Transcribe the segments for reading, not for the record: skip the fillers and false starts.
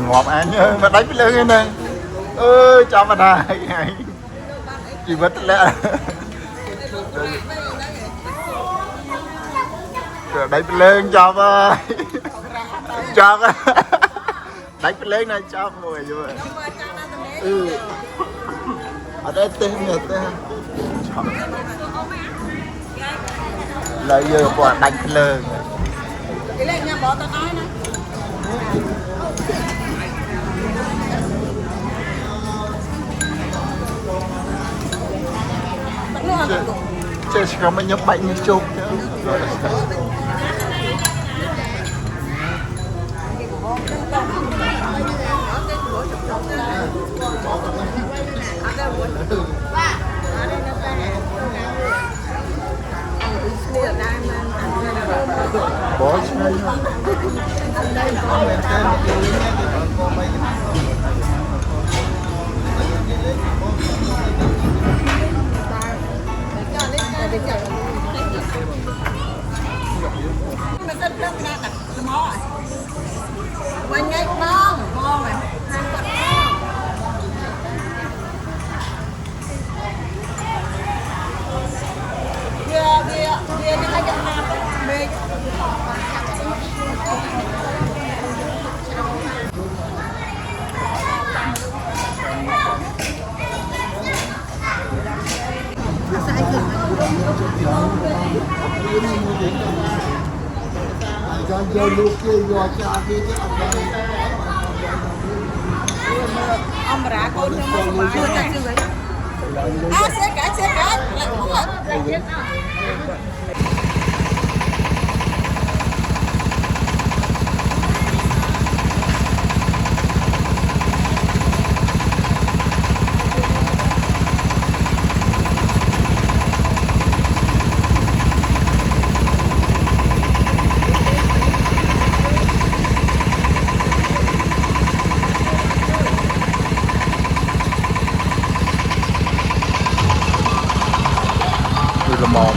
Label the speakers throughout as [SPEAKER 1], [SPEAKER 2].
[SPEAKER 1] ងាប់អញមកដាច់ភ្លើងឯហ្នឹងអើយចាំមិនដែរឯងជីវិតធ្លាក់ទៅដាច់ភ្លើងចាប់ហើយចាប់ដាច់ភ្លើងណាចាប់មួយយល់អឺអត់ទេទេទេឆប់ឡើយយើងកំពុងដាច់ភ្លើង
[SPEAKER 2] គេលេងញ៉ាំបតអស់ណា
[SPEAKER 1] ចេះឆ្កឹមខ្ញុំបាច់នេះជោគបោឆ្ងាញ់មែនទេ
[SPEAKER 2] មិនសិនភ្លើងណាដាក់ល្មមវិញថ្ងៃបងបងហាងគាត់បងវាវាវានឹងឲ្យចាំមកមេឃ
[SPEAKER 3] យកយកលោកគេយកចាគេទៅអត់បាន
[SPEAKER 2] អមរាកូនខ្ញុំមកសប្បាយណាស់អាសេកាសេកាឡើងមកឡើងទៀតអ
[SPEAKER 1] គឺល្មម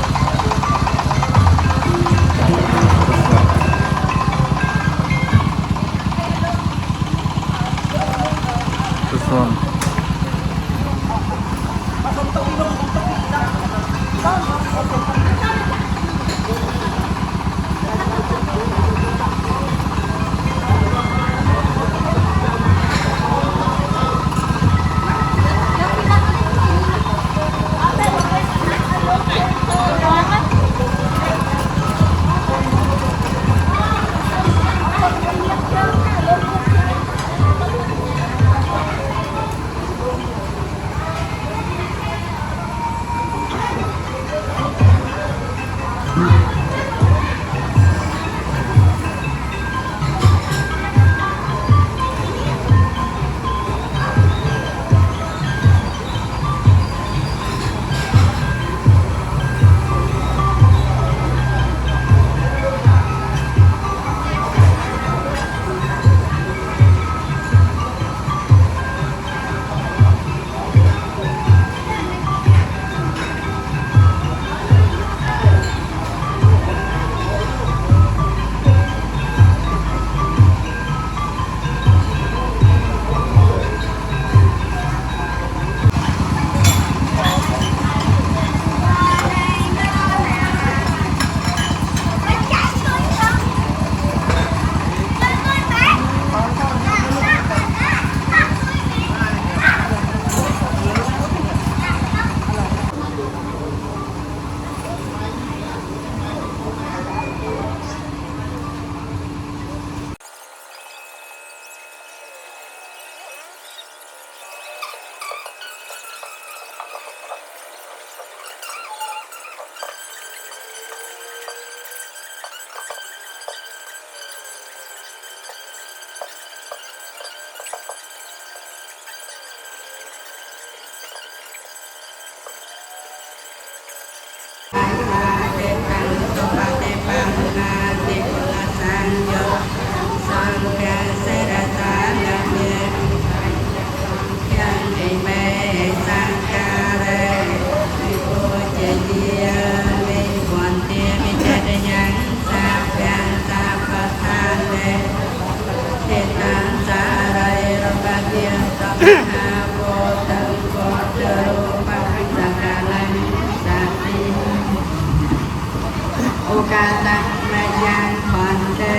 [SPEAKER 4] ឱកាសមយ៉ាងបន្ទេ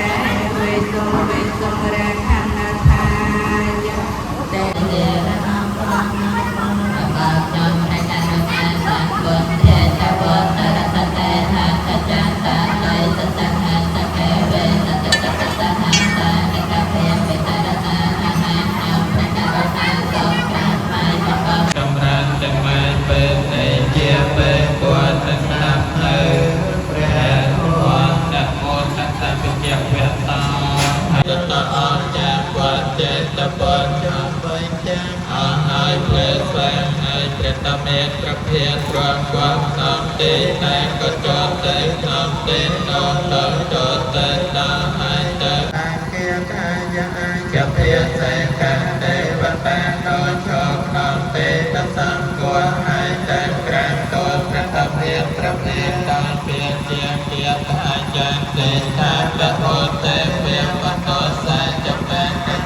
[SPEAKER 4] វេសុវេសុរខណថាយតេ
[SPEAKER 5] ចម្រើនទាំងឡាយពេលនៃជាពេលគួរតែស្ដាប់នៅព្រះធម៌នមោតស្សៈវិជ្ជវៈតោហើយតអរចាវត្តចេតពតចំបញ្ចាំអស់ហើយព្រះស្វាហើយព្រះតមេប្រភាទ្រង់គំសំទេតែក៏ចតទៅសំទេនដល់ចតទៅដល់ហើយទៅអាគាកាយអាចភាសេកាទេវតានោចក្នុងទេតសង្ឃហើយតែក្រានតលព្រះតភាប្រភាដល់ពាជាគាថាចាទេថាបហោទេវេវតោសាចបេកទេ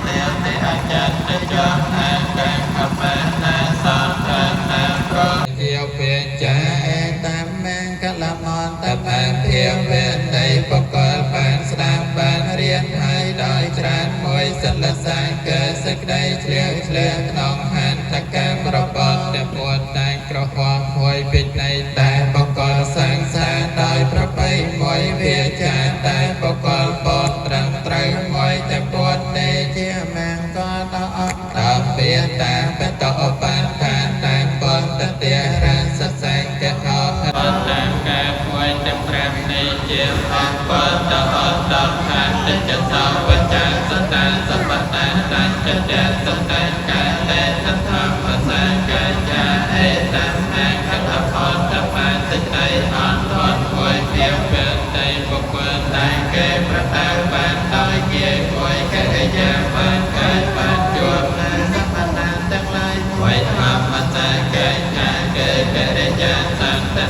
[SPEAKER 5] ទេអាចារ្យចហាកាខបាណាសំប្រាណាប្រជាវេចាអេតាមមង្គលមន្តបាភាវេនៃបកលបានស្ដាប់បានរៀនហើយដោយច្រើនមួយសិលសាកើសេចក្តីជ្រះជ្រះក្នុងហន្តកម្មរបស់តែពួតតែក្រហមមួយពីនៃតែបកលសាងសាដោយប្របីមួយវាចាតែបកលបតត្រឹមត្រូវមួយតែពួតនៃជាមង្គលដល់អត់តាមពាតាបតអបានតាតាមបតទេរសសង្កហោតាមការមួយទាំងប្រាំនេះជាអង្គបតអត់ដល់ខានតិចសោបចាសតាសបតាតញ្ចតសតាកាតេតធម្មសាកាចាអេតាមអង្កតផលតបាតិតៃអន្តនមួយភាវេតៃបុគ្គលតែគេប្រតាបានដោយគេមួយកិរិយាបានកើតបានជួបនៅសពតាទាំងឡាយមួយធម្មសាកាចាគេកិរិយាសន្តតិ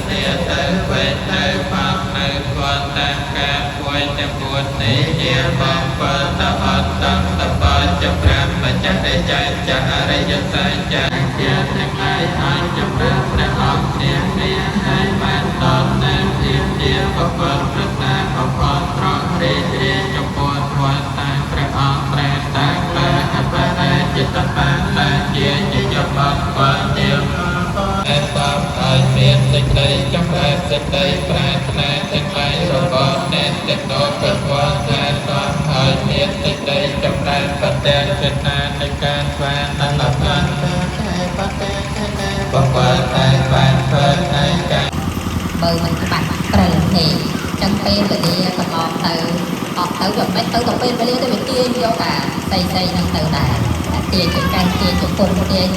[SPEAKER 5] ទៅវេទៅផងនៅធនតាមការមួយទាំងពួននេះជាបងប្អូនតអត់តំតបច្ចប្រាំម្ចាស់ដែលចែកចាអរិយសច្ចៈជាទាំងឡាយឲ្យចម្រើនព្រះអង្គនានាហើយបានតបតាមភាពជាបុគ្គលប្រសើរបំផុតត្រង់រីករាយចំពោះធម៌តាមព្រះអង្គត្រែតាំងឡាអបរាជិតបានឡាជាជាយបបជាតែតបឲ្យមានសេចក្តីចម្រើនសេចក្តីប្រាថ្នាទាំងឡាយរបស់អ្នកទាំងនោះពធថាតបឲ្យមានសេចក្តីចម្រើនបតិចេតានៃការស្វានលបានតែបតិចេតាបបតែបានធ្វើនៃការ
[SPEAKER 6] បើមិនច្បាស់ត្រូវទេចឹងពេលវេលាកន្លងទៅអស់ទៅវាមិនទៅទៅពេលវេលាទៅវាទាញយកអាស្អីស្អីហ្នឹងទៅដែរអាទាញចង្កេះទាញជង្គង់ទាញ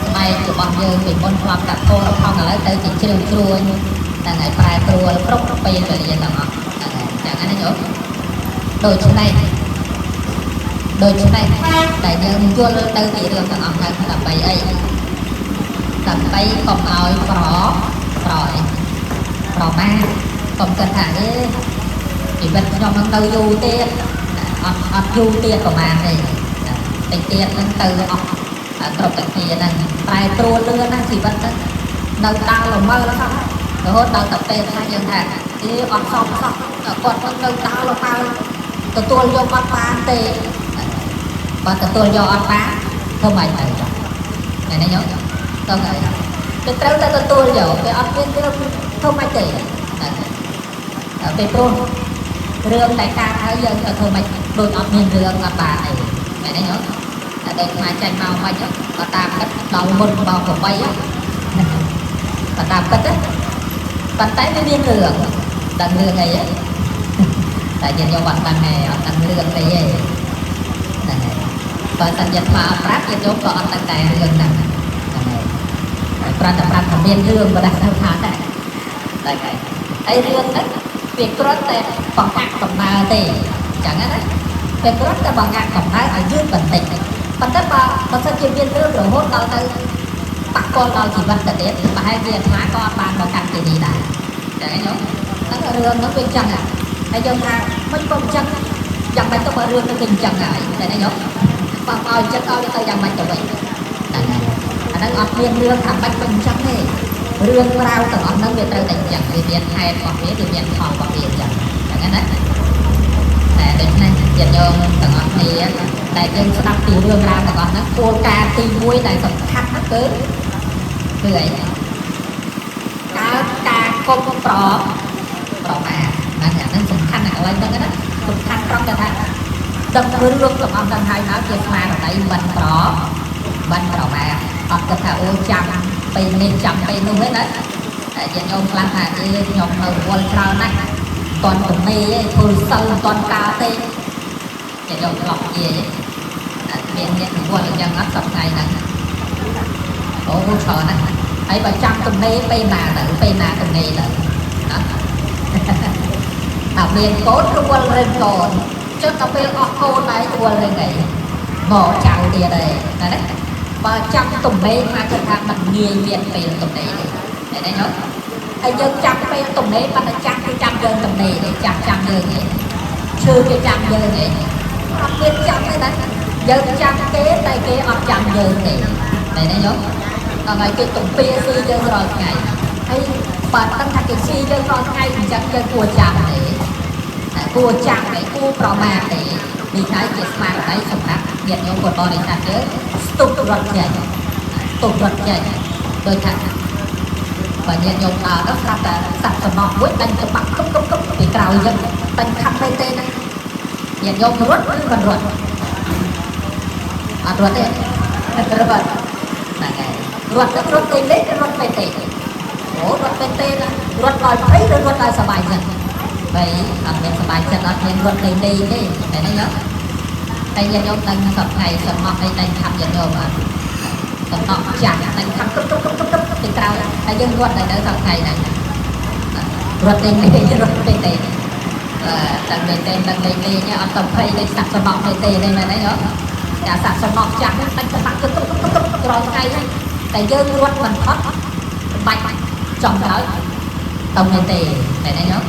[SPEAKER 6] ស្បែករបស់យើងពីមុនធ្លាប់កាត់ពោលផងឥឡូវទៅជាជ្រីវជ្រួញហ្នឹងហើយប្រែប្រួលគ្រប់ពេលវេលាទាំងអស់ហ្នឹងហើយចឹងណាញោមដូច្នេះដូច្នេះតែយើងយល់ទៅពីរឿងទាំងអស់ហ្នឹងដើម្បីអីដើម្បីកុំឲ្យប្រប្រអី ប្រមាថកុំគិតថាអេជីវិតខ្ញុំនឹងទៅយូរទៀតអត់អត់យូរទៀតប្រហែលទេតិចទៀតហ្នឹងទៅអស់គ្រប់តែគ្នាហ្នឹងប្រែប្រួលលឿនណាស់ជីវិតហ្នឹងនៅដើរល្មើសោះរហូតដល់តែពេលថាយើងថាអេអត់សមសោះគាត់នឹងនៅដើរល្មើទទួលយកអត់បានទេបើទទួលយកអត់បានធ្វើម៉េចទៅចាថ្ងៃនេះញោមទៅហើយគេត្រូវតែទទួលយកគេអត់មានរឿងធ្វើម៉េចទេតែពេលព្រោះរឿងតែការហើយយើងទៅធ្វើម៉េចដូចអត់មានរឿងអត់បានអីមែនទេញោមតែដល់ខ្មែរចាញ់មកម៉េចបើតាមគិតដល់មុនម៉ោង8បើតាមគិតណាប៉ុន្តែវាមានរឿងដឹងរឿងអីហ៎តែយើងយកអត់ដឹងទេអត់ដឹងរឿងអីទេហ្នឹងហើយបើសិនជាថ្មអត់ប្រាប់យើងយកក៏អត់ដឹងដែររឿងហ្នឹងហ្នឹងហើយប្រាប់តែប្រាប់ថាមានរឿងបើដឹងទៅថាតែតែហើយហើយរឿងហ្នឹងវាគ្រាន់តែបង្អាក់ដំណើរទេអញ្ចឹងណាវាគ្រាន់តែបង្អាក់ដំណើរឲ្យយឺតបន្តិចប៉ុន្តែបើបើសិនជាមានរឿងរហូតដល់ទៅប៉ះពាល់ដល់ជីវិតទៅទៀតប្រហែលជាអាត្មាក៏អត់បានមកកាន់ទីនេះដែរចឹងហ្នឹងហ្នឹងរឿងហ្នឹងវាអញ្ចឹងហើយយើងថាមិនក៏អញ្ចឹងយ៉ាងម៉េចទៅបើរឿងហ្នឹងវាអញ្ចឹងហើយតែនេះញោមបើឲ្យអញ្ចឹងឲ្យទៅយ៉ាងម៉េចទៅវិញហ្នឹងហើយអាហ្នឹងអត់មានរឿងថាបាច់មិនអញ្ចឹងទេរឿងរ៉ាវទាំងអស់ហ្នឹងវាត្រូវតែអញ្ចឹងវាមានហេតុរបស់វាវាមានផលរបស់វាអញ្ចឹង។ ញោមទាំងអស់គ្នាដែលយើងស្ដាប់ពីរឿងរ៉ាវទាំងអស់ហ្នឹងគោលការណ៍ទី1ដែលសំខាន់ហ្នឹងគឺអីកើតការគុំប្រមាទហ្នឹងអាហ្នឹងសំខាន់ណាស់កន្លែងហ្នឹងណាសំខាន់ត្រង់តែថាដឹងរឿងទាំងអស់ហ្នឹងហើយមកជាស្មារតីមិនប្រមាទអត់គិតថាអូចាំពេលនេះចាំពេលនោះទេណាតែញាតិញោមខ្លះថាអេខ្ញុំនៅរវល់ច្រើនណាស់តន់ទំនេរឯងធ្វើសិលមិនតន់កើតទេញាតិញោមធ្លាប់និយាយតែមានអ្នករវល់អញ្ចឹងអត់សប្តាហ៍ហ្នឹងអូច្រើនណាស់ហើយបើចាំទំនេរពេលណាទៅពេលណាទំនេរទៅណា ថាមានកូនរវល់រឿងកូនចុះដល់ពេលអស់កូនហើយរវល់រឿងអីមកចៅទៀតឯងណាណាបើចាំទំនេរមកគិតថាมันងាយមានពេលទំនេរទេឃើញទេញោមហើយយើងចាំពេលទំនេរប៉ុន្តែចាស់គេចាំយើងទំនេរទេចាស់ចាំយើងទេឈើគេចាំយើងទេអត់មានចាំទេណាយើងចាំគេតែគេអត់ចាំយើងទេឃើញទេញោមដល់ហើយគេទំពាស៊ីយើងរាល់ថ្ងៃហើយបើដឹងថាគេស៊ីយើងរាល់ថ្ងៃអញ្ចឹងយើងគួរចាំទេតែគួរចាំទេគួរប្រមាទទេនេះហើយជាស្មារតីសម្រាប់ញាតិញោមពុទ្ធបរិស័ទយើងស្ទុះរត់ចេញស្ទុះរត់ចេញដោយថាបើញាតិញោមដើរទៅស្រាប់តែសត្វសំណក់មួយដាញ់ក្បាក់គប់គប់គប់ពីក្រោយយើងដាញ់ខាប់ទេទេណាញាតិញោមរត់ឬមិនរត់អត់រត់ទេរត់ហ្នឹងហើយរត់ទៅរត់ទេលេរត់ទៅទេអូរត់ទៅទេណារត់ដោយភ័យឬរត់ដោយសប្បាយចិត្តបីអត់មានសប្បាយចិត្តអត់មានរត់លេងលេងទេតែនេះញោមតែញាតិញោមដឹងសប្ថ្ងៃសំណក់អីដាញ់ខាប់ញាតិញោមអត់សំណក់ចាស់ដាញ់ខាប់គប់គប់គប់គប់ពីក្រោយហើយយើងរត់តែនៅសប្ថ្ងៃហ្នឹងរត់លេងលេងរត់ទេទេអឺដឹងលេងទេដឹងលេងលេងអត់ទៅភ័យលេងសត្វសំណក់ទេទេទេមែនទេញោមតែសត្វសំណក់ចាស់ហ្នឹងដាញ់ក្បាក់គប់គប់គប់គប់ក្រោយថ្ងៃហ្នឹងតែយើងរត់មិនផុតបាច់ចំក្រោយទៅមែនទេមែនទេញោម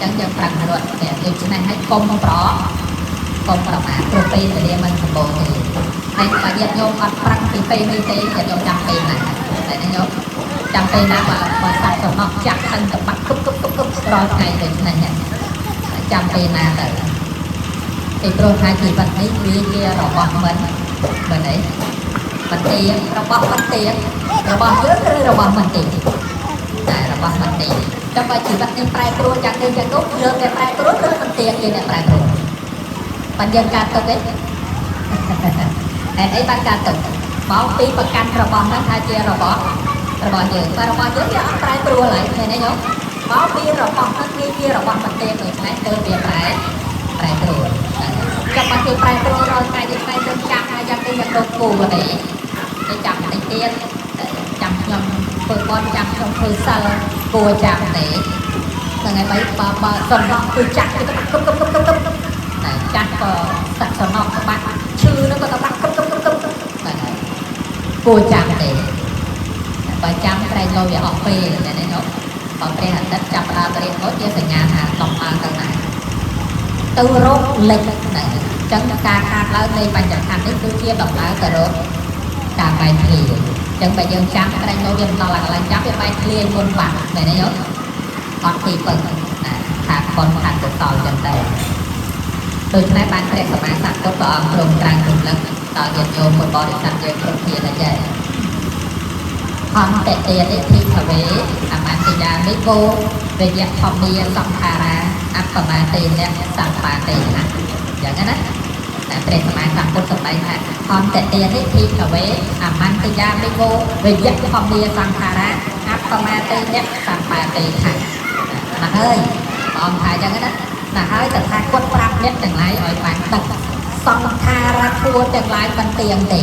[SPEAKER 6] ចឹងយើងប្រឹងរត់តែដូច្នេះឲ្យកុំប្រមាទព្រោះពេលវេលាមិនសម្បូរទេហើយបើញាតិញោមអត់ប្រឹងពីពេលនេះទេញាតិញោមចាំពេលណាតែញោមចាំពេលណាបើសត្វសំណក់ចាក់ខាងតបាក់គប់គប់គប់គប់រាល់ថ្ងៃដូច្នេះចាំពេលណាទៅពីព្រោះថាជីវិតនេះវាជារបស់មិនអីមិនទៀងរបស់មិនទៀងរបស់យើងឬរបស់មិនទៀងតែរបស់មិនទៀងចាំបើជីវិតនេះប្រែប្រួលយ៉ាងនេះយ៉ាងនោះយើងតែប្រែប្រួលឬមិនទៀងយើងតែប្រែប្រួលបានយើងកើតទុកទេហេតុអីបានកើតទុកមកពីប្រកាន់របស់ហ្នឹងថាជារបស់យើងបើរបស់យើងវាអត់ប្រែប្រួលហើយឃើញទេញោមមកពីរបស់ហ្នឹងវាជារបស់មិនទៀងដូច្នេះទើបវាប្រែប្រួលចាំបើគេប្រែប្រួលរាល់ថ្ងៃនេះថ្ងៃយើងចាំថាយ៉ាងនេះយ៉ាងនោះគូទេគេចាំតិចទៀតចាំខ្ញុំធ្វើបន់ចាំខ្ញុំធ្វើសិលគួរចាំទេហ្នឹងហើយបើសំណក់គឺចាក់គេទៅគប់គប់គប់គប់តែចាស់ក៏សត្វសំណក់ក្បាក់ឈឺហ្នឹងក៏ទៅបាក់គប់គប់គប់គប់ហ្នឹងហើយគួរចាំទេបើចាំក្រែងលោវាអស់ពេលតែនេះនោះបើព្រះអាទិត្យចាប់ដើមរៀបមកជាសញ្ញាថាដំណើរទៅណាទៅរកលិចហ្នឹងអញ្ចឹងការខាតឡើងនៃបញ្ញខណ្ឌនេះគឺជាដំណើរទៅរកការបែកធ្លាយអញ្ចឹងបើយើងចាំក្រែងលោវាមិនដល់កន្លែងចាំវាបែកធ្លាយមុនបាក់មែនទេញោមអត់ទីពឹងណាខាតបុណ្យខាតកុសលអញ្ចឹងទៅដូច្នេះបានព្រះសម្មាសម្ពុទ្ធព្រះអង្គទ្រង់ត្រាស់រំលឹកដល់ញាតិញោមពុទ្ធបរិស័ទយើងគ្រប់គ្នាណាចេះហន្តតិរិទ្ធិភវេអមន្តយានិវោវិយធម្មាសង្ខារាអបមាទេនៈសម្បាទេណាយ៉ាងណាតែព្រះសម្មាសម្ពុទ្ធសម្ដែងថាហន្តតិរិទ្ធិភវេអមន្តយានិវោវិយធម្មាសង្ខារាអបមាទេនៈសម្បាទេថាណាហើយព្រះអង្គថាយ៉ាងណាណាហើយតថាគតប្រាប់អ្នកទាំងឡាយឲ្យបានដឹងសង្ខារធัวទាំងឡាយមិនទៀងទេ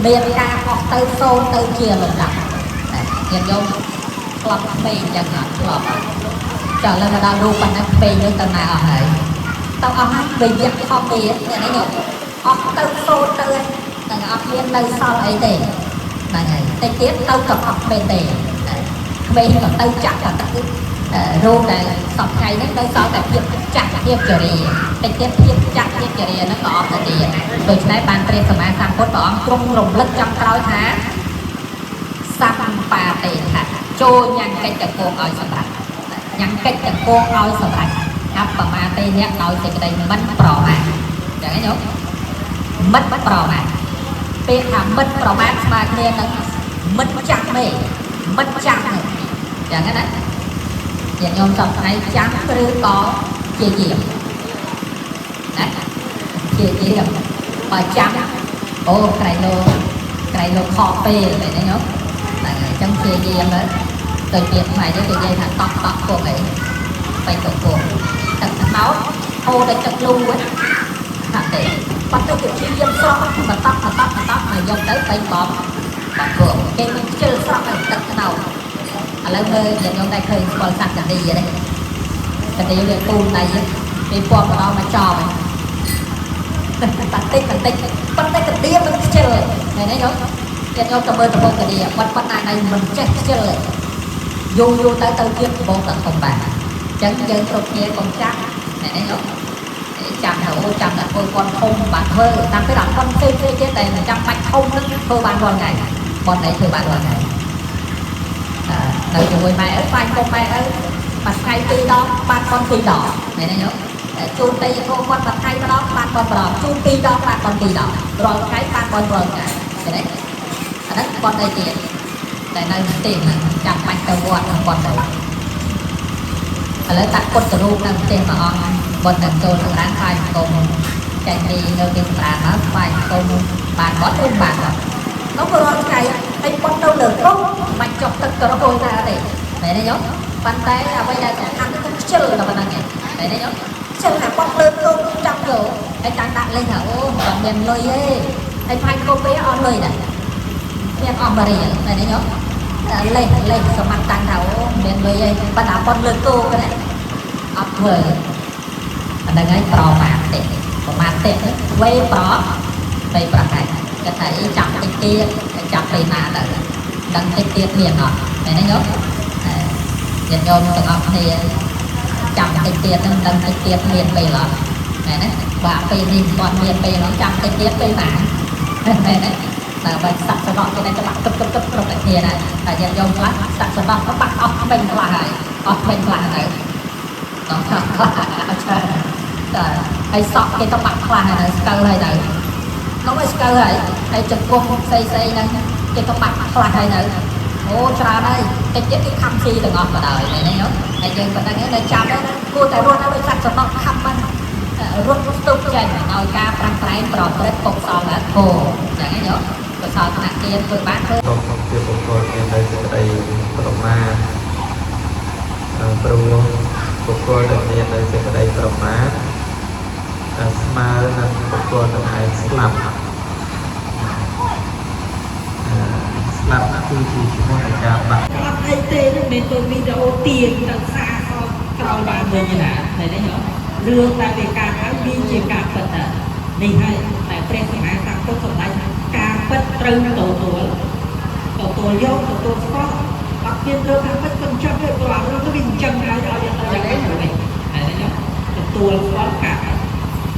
[SPEAKER 6] មានការអស់ទៅសូន្យទៅជាលំដាប់តែញាតិញោមធ្លាប់ក្មេងយ៉ាងណាធ្លាប់ចាឥឡូវមកដល់រូបប៉ុណ្ណឹងក្មេងយើងទៅណាអស់ហើយទៅអស់ហើយវិយធម្មាអ្នកនេះញោមអស់ទៅសូន្យទៅហ្នឹងអត់មាននៅសល់អីទេហ្នឹងហើយតិចទៀតទៅក៏អស់មែនទេក្មេងក៏ទៅចាក់ក៏ទៅរូបដែលសពថ្ងៃនេះនៅសល់តែភាពចាស់ភាពជរាតិចទៀតភាពចាស់ភាពជរាហ្នឹងក៏អស់ទៅទៀតដូច្នេះបានព្រះសម្មាសម្ពុទ្ធព្រះអង្គទ្រង់រំលឹកចុងក្រោយថាសម្បាទេថាចូលញ៉ាំកិច្ចតកងឲ្យសម្រាប់ញ៉ាំកិច្ចតកងឲ្យសម្រាប់អបមាទេអ្នកដោយសេចក្តីមិនប្រមាទ ចឹងឯងញោមមិត្តប្រមាថពេលថាមិត្តប្រមាថស្មើគ្នានឹងមិត្តចាស់ទេមិត្តចាស់ហ្នឹងចឹងណាញាតិញោមសពថ្ងៃចាំឬក៏ជាយាមណាជាយាមបើចាំអូក្រៃលោក្រៃលោខកពេលមែនទេញោមហ្នឹងហើយចឹងជាយាមទៅទៅទៀតខ្មែរទៅគេនិយាយថាតក់តក់ពួកអីបៃតពួកទឹកខ្នោតហូរទៅទឹកលូហ្នឹងថាទេប៉ុន្តែគេជាយាមស្រស់មកតក់មកតក់មកតក់មកយកទៅបៃបបបពួកគេមិនខ្ជិលស្រស់ទៅទឹកខ្នោតឥឡូវមើលញាតិញោមតែឃើញស្គាល់សត្វកណ្ដៀទេកណ្ដៀវាពូនដៃគេពំមកដល់មកចប់ហើយបន្តិចបន្តិចប៉ុន្តែកណ្ដៀមិនខ្ជិលមែនទេញោមញាតិញោមទៅមើលដំបងកណ្ដៀបាត់បាត់ណាដៃមិនចេះខ្ជិលទេយូរយូរទៅទៅជាដំបងតធំបានអញ្ចឹងយើងគ្រប់គ្នាកុំចាប់មែនទេញោមចាំថាអូចាំតែធ្វើគាត់ធំបានធ្វើតាមពេលអត់គាត់ផ្សេងផ្សេងទៀតតែមិនចាំបាច់ធំនឹងធ្វើបានរាល់ថ្ងៃប៉ុន្តែធ្វើបានរាល់ថ្ងៃនៅជាមួយម៉ែឪបាញ់កុំម៉ែឪមួយថ្ងៃពីរដងបានប៉ុនពីរដងមែនទេញោមជូនទៅធំគាត់មួយថ្ងៃម្ដងបានប៉ុនម្ដងជូនពីរដងបានប៉ុនពីរដងរាល់ថ្ងៃបានប៉ុនរាល់ថ្ងៃឃើញទេអាហ្នឹងប៉ុនអីទៀតតែនៅផ្ទះហ្នឹងចាំបាច់ទៅវត្តហ្នឹងប៉ុនទៅឥឡូវតាក់ពុទ្ធរូបនៅផ្ទះមួយអង្គបុណ្យនឹងចូលសម្រានថ្វាយបង្គំចែកពីនៅគេសម្រានមកថ្វាយបង្គំបានបត់ឬបានបត់នោះក៏រាល់ថ្ងៃហើយប៉ុនទៅលើក្រុមមិនចុះទឹកទៅរកណាទេមែនទេញោមប៉ុន្តែអ្វីដែលសំខាន់គឺខ្ជិលតែប៉ុណ្្នឹងឯងមែនទេញោមខ្ជិលថាប៉ុនលើក្រុមចាប់យកហើយតាំងដាក់លេងថាអូមិនមានលុយទេហើយថ្វាយបង្គំពេលអស់លុយដែរមានអស់បារីមែនទេញោមលេះលេះសមត្ថតាំងថាអូមានលុយទេប៉ុន្តែប៉ុនលើគោកណាអត់ធ្វើអាហ្នឹងហើយប្រមាទទេប្រមាទទេវេប្រវេប្រហែលគាត់ថាអីចាំតិចទៀតចាំពេលណាទៅដឹងតិចទៀតមានអត់មែនទេញោមញាតិញោមទាំងអស់គ្នាចាំតិចទៀតហ្នឹងដឹងតិចទៀតមានពេលអត់មែនទេបើពេលនេះមិនទាន់មានពេលហ្នឹងចាំតិចទៀតពេលណាមែនទេតែបើសាក់សណោះគេតែច្បាក់ទឹកទឹកទឹកគ្រប់តែគ្នាដែរតែញាតិញោមខ្លះសាក់សណោះក៏បាក់អស់ពេញខ្លះហើយអស់ពេញខ្លះទៅដល់ខ្លះខ្លះអត់ច្រើនតែហើយសក់គេទៅបាក់ខ្លះហើយស្កើហើយទៅនោះឲ្យស្កើហើយហើយចង្គង់ស្អីស្អីហ្នឹងគេទៅបាក់ខ្លះហើយទៅអូច្រើនហើយតិចទៀតគេខំស៊ីទាំងអស់ក៏ដោយមែនទេញោមហើយយើងប៉ុណ្្នឹងឯងនៅចាំគួរតែរស់នៅដូចសត្វសំណក់ខំបានរត់ស្ទុះចេញឲ្យការប្រាំងប្រែងប្រព្រឹត្តកុសលធម៌ចឹងឯងញោមកុសលថ្នាក់ទៀនធ្វើបានធ្វើ
[SPEAKER 5] សូមជាបុគ្គលមាននៅសេចក្តីប្រមាទព្រោះបុគ្គលដែលមាននៅសេចក្តីប្រមាទស្មើនឹងបុគ្គលនឹងឯងស្លាប់ស្លាប់គឺជាឈ្មោះនៃការបាក់
[SPEAKER 7] អត់អីទេនឹងមិនទៅវីដេអូទាញទៅសារក្រោយបានវិញណាតែនេះរឿងដែលវាការហើយវាជាការពិតដែរនេះហើយតែព្រះសម្មាសម្ពុទ្ធសម្ដែងការពិតត្រូវទទួលទទួលយកទទួលស្គាល់អត់មានរឿងការពិតមិនចឹងទេព្រោះរឿងនេះវាអញ្ចឹងហើយឲ្យទៅយ៉ាងនេះវិញហើយនេះទទួលស្គាល់ការពិត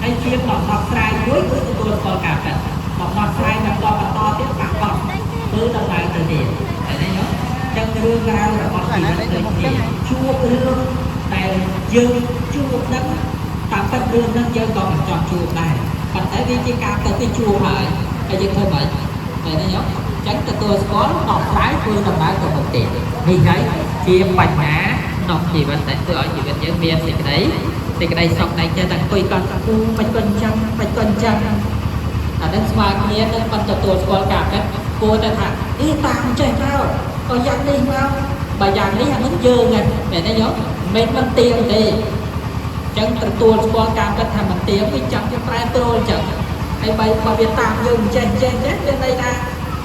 [SPEAKER 7] ហើយជាដំណោះស្រាយមួយគឺទទួលស្គាល់ការពិតដំណោះស្រាយដល់បន្តទៀតបាក់បោះគឺដំណើរទៅទៀតហើយនេះចឹងរឿងរ៉ាវរបស់ជីវិតដូចគ្នាជួបរឿងដែលយើងជួបហ្នឹងតាមពិតរឿងហ្នឹងយើងក៏មិនចង់ជួបដែរប៉ុន្តែវាជាការពិតទៅជួបហើយហើយយើងធ្វើម៉េចហើយនេះញោមចឹងទទួលស្គាល់ដោះស្រាយធ្វើដំណើរទៅមុខទៀតនេះហើយជាបញ្ហាក្នុងជីវិតដែលធ្វើឲ្យជីវិតយើងមានសេចក្តីសុខដែលចេះតែអង្គុយគាត់គូមិនគាត់ចឹងមិនគាត់ចឹងអានឹងស្មើគ្នានឹងមិនទទួលស្គាល់ការពិតគួរតែថាអីតាមចេះមកក៏យ៉ាងនេះមកបើយ៉ាងនេះអានឹងយើងហ្នឹងមែនទេញោមមិនមិនទៀងទេចឹងទទួលស្គាល់ការពិតថាមិនទៀងវាចាំវាប្រែប្រួលចឹងហើយបើវាតាមយើងចេះចេះចេះវាន័យថា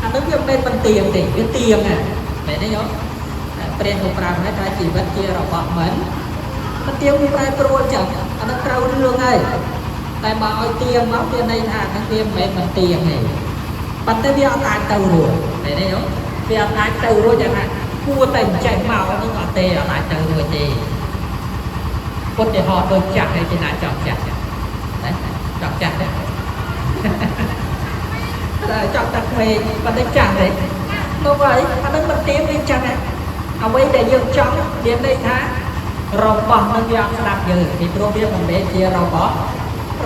[SPEAKER 7] អានឹងវាមិនមិនទៀងទេវាទៀងហ្នឹងមែនទេញោមព្រះក៏ប្រាប់ហើយថាជីវិតជារបស់មិនមិនទៀងវាប្រែប្រួលចឹងអានឹងត្រូវរឿងហើយតែបើឲ្យទៀងមកវាន័យថាហ្នឹងវាមិនមែនមិនទៀងទេប៉ុន្តែវាអត់អាចទៅរួចមែនទេញោមវាអត់អាចទៅរួចយ៉ាងណាគួរតែចេះមកហ្នឹងអត់ទេអត់អាចទៅរួចទេពុទ្ធហោដូចចាស់ហើយគេណាចង់ចាស់ណាចង់ចាស់ទេតែចង់តែក្មេងប៉ុន្តែចាស់ទេនោះហើយអានឹងមិនទៀងវាចាស់ដែរអ្វីដែលយើងចង់មានន័យថារបស់នឹងវាអត់ស្ដាប់យើងពីព្រោះវាមិនមែនជារបស់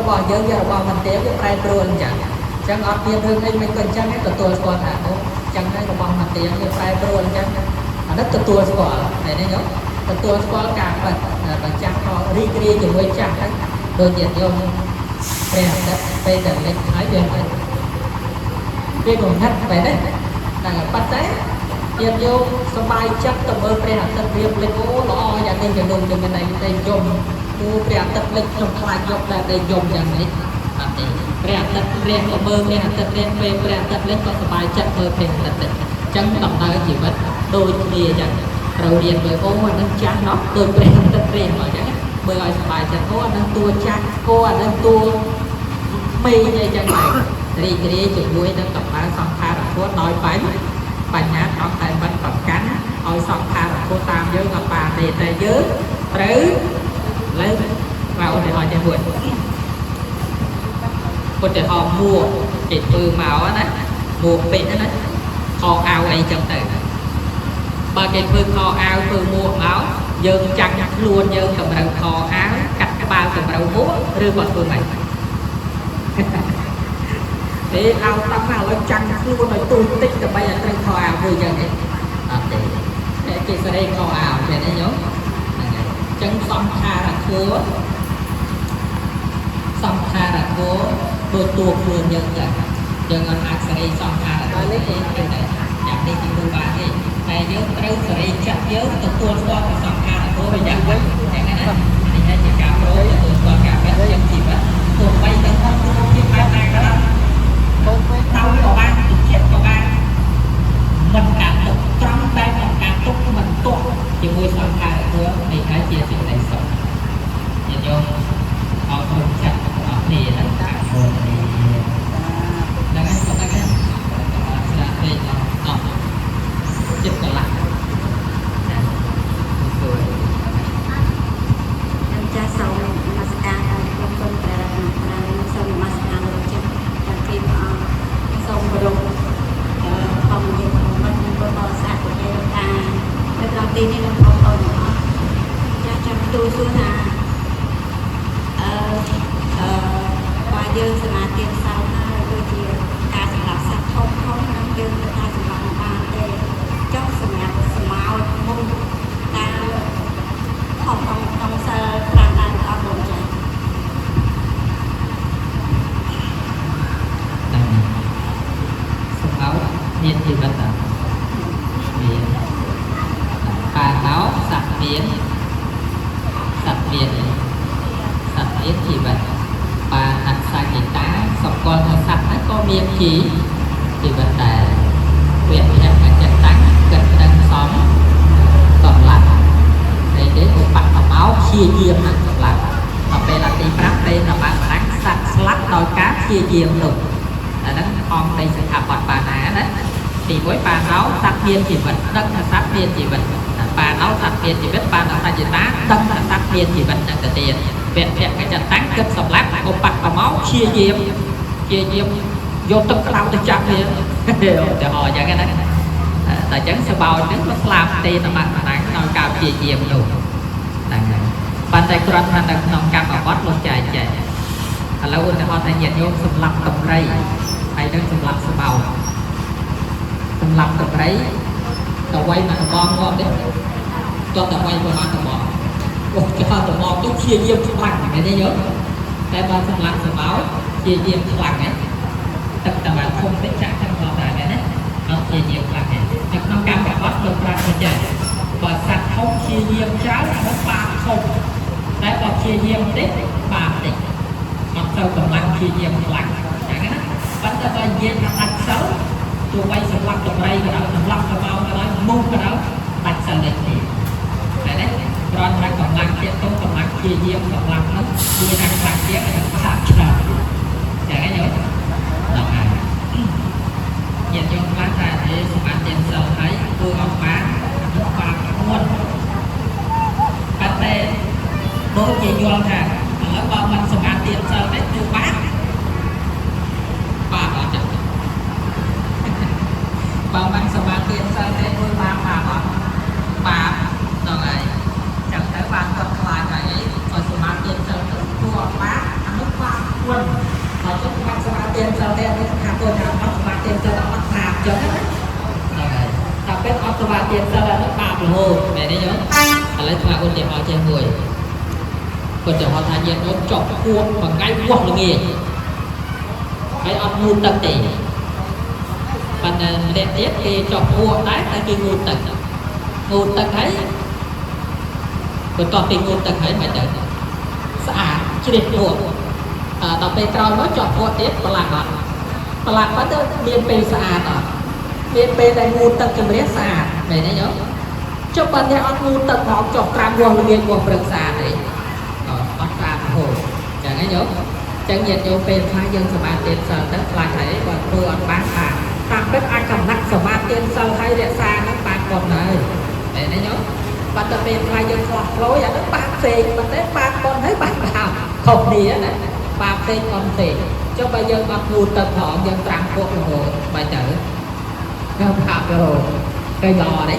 [SPEAKER 7] របស់យើងយករបស់មិនទៀងវាប្រែប្រួលអញ្ចឹងអញ្ចឹងអត់មានរឿងអីមិនក៏អញ្ចឹងឯងទទួលស្គាល់ថាអូអញ្ចឹងហើយរបស់មិនទៀងវាប្រែប្រួលអញ្ចឹងអានេះទទួលស្គាល់តែនេះញោមទទួលស្គាល់ការពិតបើចាស់ក៏រីករាយជាមួយចាស់ហ្នឹងដូចជាញោមព្រះអាទិត្យពេលតែលិចហើយវាមិនវាងងឹតបែបនេះតែប៉ុន្តែញាតិញោមសប្បាយចិត្តទៅមើលព្រះអាទិត្យរៀបលិចអូល្អយ៉ាងនេះយ៉ាងនោះយ៉ាងនេះតែយំគូព្រះអាទិត្យលិចខ្ញុំខ្លាចយកតែតែយំយ៉ាងនេះអត់ទេព្រះអាទិត្យរះក៏មើលព្រះអាទិត្យរះពេលព្រះអាទិត្យលិចក៏សប្បាយចិត្តមើលព្រះអាទិត្យលិចអញ្ចឹងដំណើរជីវិតដូចគ្នាអញ្ចឹងត្រូវរៀនមើលអូអានឹងចាស់ណោះដូចព្រះអាទិត្យរះមកអញ្ចឹងមើលឲ្យសប្បាយចិត្តអូអានឹងតួចាស់អូអានឹងតួក្មេងអីចឹងដែររីករាយជាមួយនឹងដំណើរសង្ខារធម៌ដោយបញ្ញាត្រង់តែមិនប្រកាន់ឲ្យសង្ខារធម៌តាមយើងអត់បានទេតែយើងត្រូវលើកមកឧទាហរណ៍ចេះមួយឧទាហរណ៍មួកគេធ្វើមកណាមួកពេកណាខោអាវអីចឹងទៅបើគេធ្វើខោអាវធ្វើមួកមកយើងចាក់ខ្លួនយើងកម្រៅខោអាវកាត់ក្បាលកម្រៅមួកឬក៏ធ្វើម៉េចទេឲ្យតាំងមកឲ្យចាំងខ្លួនឲ្យទូចតិចដើម្បីឲ្យត្រូវខោអាវមួយចឹងទេអត់ទេតែគេសេរីខោអាវមែនទេញោមហ្នឹងហើយអញ្ចឹងសង្ខារធម៌សង្ខារធម៌ដូចតួខ្លួនយើងចឹងយើងអត់អាចសេរីសង្ខារធម៌ទេតែយ៉ាងនេះគឺបានទេតែយើងត្រូវសេរីចិត្តយើងទទួលស្គាល់សង្ខារធម៌វាយ៉ាងវិញចឹងណានេះហើយជាការព្រមទទួលស្គាល់ការពិតជាជីវិតទោះបីទៅក្នុងរូបភាពបែបណាក៏ដោយតៅក៏បានតិចក៏បានមិនការទុកត្រង់តែមិនការទុកមិនទាស់ជាមួយសង្ខារធម៌នេះហើយជាសេចក្តីសុខញាតិញោមអរគុណចាស់អរគ្នាណាអរគុណនេះហ្នឹងហើយប៉ុណ្ណឹងណាស្រាពេកអស់ចិត្តកន្លះណាជួយ
[SPEAKER 8] ខ្ញុំចាស់សូមនមស្ការដល់ព្រះគុណព្រះរតនត្រ័យសូមនមស្ការលោកចាស់ទាំងពីរព្រះអង្គសូមគោរពធម្មយាធម្មមិត្តនិងពុទ្ធបរិស័ទពុទ្ធតានៅត្រង់ទីនេះនិងបងប្អូនទាំងអស់ចាស់ចាំទូលសួរថាអឺអឺបើយើងសមាធិសោហើយដូចជាការសម្រាប់សត្វធំធំនឹងយើងមិនអាចសម្រាប់បានទេចុះសម្រាប់សម្ោចមុំតើខំក្នុងសិល5ដែរអត់បងចា៎
[SPEAKER 7] សម្ោចមានជីវិតអត់មានបាណោសត្វមានសត្វមានសត្វមានជីវិតបាណសញ្ញតាសម្គាល់ថាសត្វហ្នឹងក៏មានជីវិតដែរវៈភៈអចតាំងគិតដឹងសំសម្លាប់តែទេឧបតមោព្យាយាមនឹងសម្លាប់ដល់ពេលទី5ពេលតបានណាំងសត្វស្លាប់ដោយការព្យាយាមនោះអាហ្នឹងអង្គនៃសិក្ខាបទបាណាណាទី1បាណោសត្វមានជីវិតដឹងថាសត្វមានជីវិតបាណោសត្វមានជីវិតបាណសញ្ញតាដឹងថាសត្វមានជីវិតហ្នឹងទៅទៀតវៈភៈកចតាំងគិតសម្លាប់ឧបតមោព្យាយាមព្យាយាមយកទឹកក្តៅទៅចាប់វាឧទាហរណ៍អញ្ចឹងណាតែអញ្ចឹងសបោចហ្នឹងក៏ស្លាប់ទេតបាក់ណាំងដោយការព្យាយាមនោះហ្នឹងហើយប៉ុន្តែគ្រាន់តែនៅក្នុងកម្មបត្តិលោកចែកចែកឥឡូវឧទាហរណ៍ថាញាតិញោមសម្លាប់ដំរីហើយនឹងសម្លាប់សបោចសម្លាប់ដំរីតវាយមកដបងងាប់ទេតោះតវាយប្រហែលដបងអូចោលដបងទៅព្យាយាមខ្លាំងមែនទេញោមតែបើសម្លាប់សបោចព្យាយាមខ្លាំងហ្នឹងទឹកតបានធំតិចចាក់ចឹងផងដែរមែនទេអត់ព្យាយាមខ្លាំងទេនៅក្នុងកម្មបត្តិលោកប្រាប់ថាចេះបើសត្វធំព្យាយាមច្រើនអានោះបាបធំតែបើព្យាយាមតិចបាបតិចអត់ទៅកម្លាំងព្យាយាមខ្លាំងចឹងណាប៉ុន្តែបើនិយាយថាដាច់សិលទោះបីសម្លាប់ដំរីក៏ដោយសម្លាប់សបោក៏ដោយមូសក៏ដោយដាច់សិលដូចគ្នាតែនេះគ្រាន់តែកម្លាំងទៀតទៅកម្លាំងព្យាយាមកម្លាំងនោះជួយថាខ្លាំងទៀតអានោះបាបច្រើនចឹងហ្នឹងយល់ដល់ហើយញាតិញោមខ្លះថាអេសម្បត្តិទានសិលហើយធ្វើអត់បានអានោះបាបធ្ងន់ប៉ុន្តែដូចជាយល់ថាឥឡូវបើមិនសម្បត្តិទានសិលទេធ្វើបាបបាបអត់ចឹងបើមិនសម្បត្តិទានសិលទេធ្វើបាបបាបអត់បាបដល់ហើយចឹងទៅបានគាត់ខ្លាចថាអីបើសម្បត្តិទានសិលទៅធ្វើអត់បាបអានោះបាប ទេនេះថាទៅថាអត់សមាធិសិលអត់បាបចឹងណាហ្នឹងហើយតែពេលអត់សមាធិសិលហ្នឹងបាបរហូតមែនទេញោមឥឡូវថ្មឧទាហរណ៍ចេះមួយគាត់จะហៅថាញាតិញោមចប់គួបមួយថ្ងៃវាស់ល្ងាចហើយអត់ងូតទឹកទេប៉ុន្តែម្នាក់ទៀតគេចប់គួបដែរតែគេងូតទឹកងូតទឹកហើយបន្ទាប់ពីងូតទឹកហើយមិនទៅស្អាតជ្រះគួបដល់ពេលក្រោយមកចប់គួបទៀតប្រឡាក់អត់ប្រឡាក់បាត់ទៅមានពេលស្អាតអត់មានពេលដែលងូតទឹកជំរះស្អាតមែនទេញោមចុះបើអ្នកអត់ងូតទឹកផងចុះត្រាំវាស់ល្ងាចវាស់ព្រឹកស្អាតទេអត់ស្អាតរហូតចឹងហ៎ញោមចឹងញាតិញោមពេលខ្លះយើងសមាធិសិលទៅខ្លាចហើយបើធ្វើអត់បានថាតាមពិតអាចកំណត់សមាធិសិលហើយរក្សានឹងបានប៉ុណ្ណាហើយមែនទេញោមបើទៅពេលខ្លះយើងខ្លោះខ្លោយអានោះបាបផ្សេងប៉ុន្តែបាបប៉ុនហើយបាបបាបខុសគ្នាណាបាបផ្សេងអត់ផ្សេងចុះបើយើងអត់ងូតទឹកផងយើងត្រាំពុករហូតបើទៅក៏បាបរហូតគេល្អទេ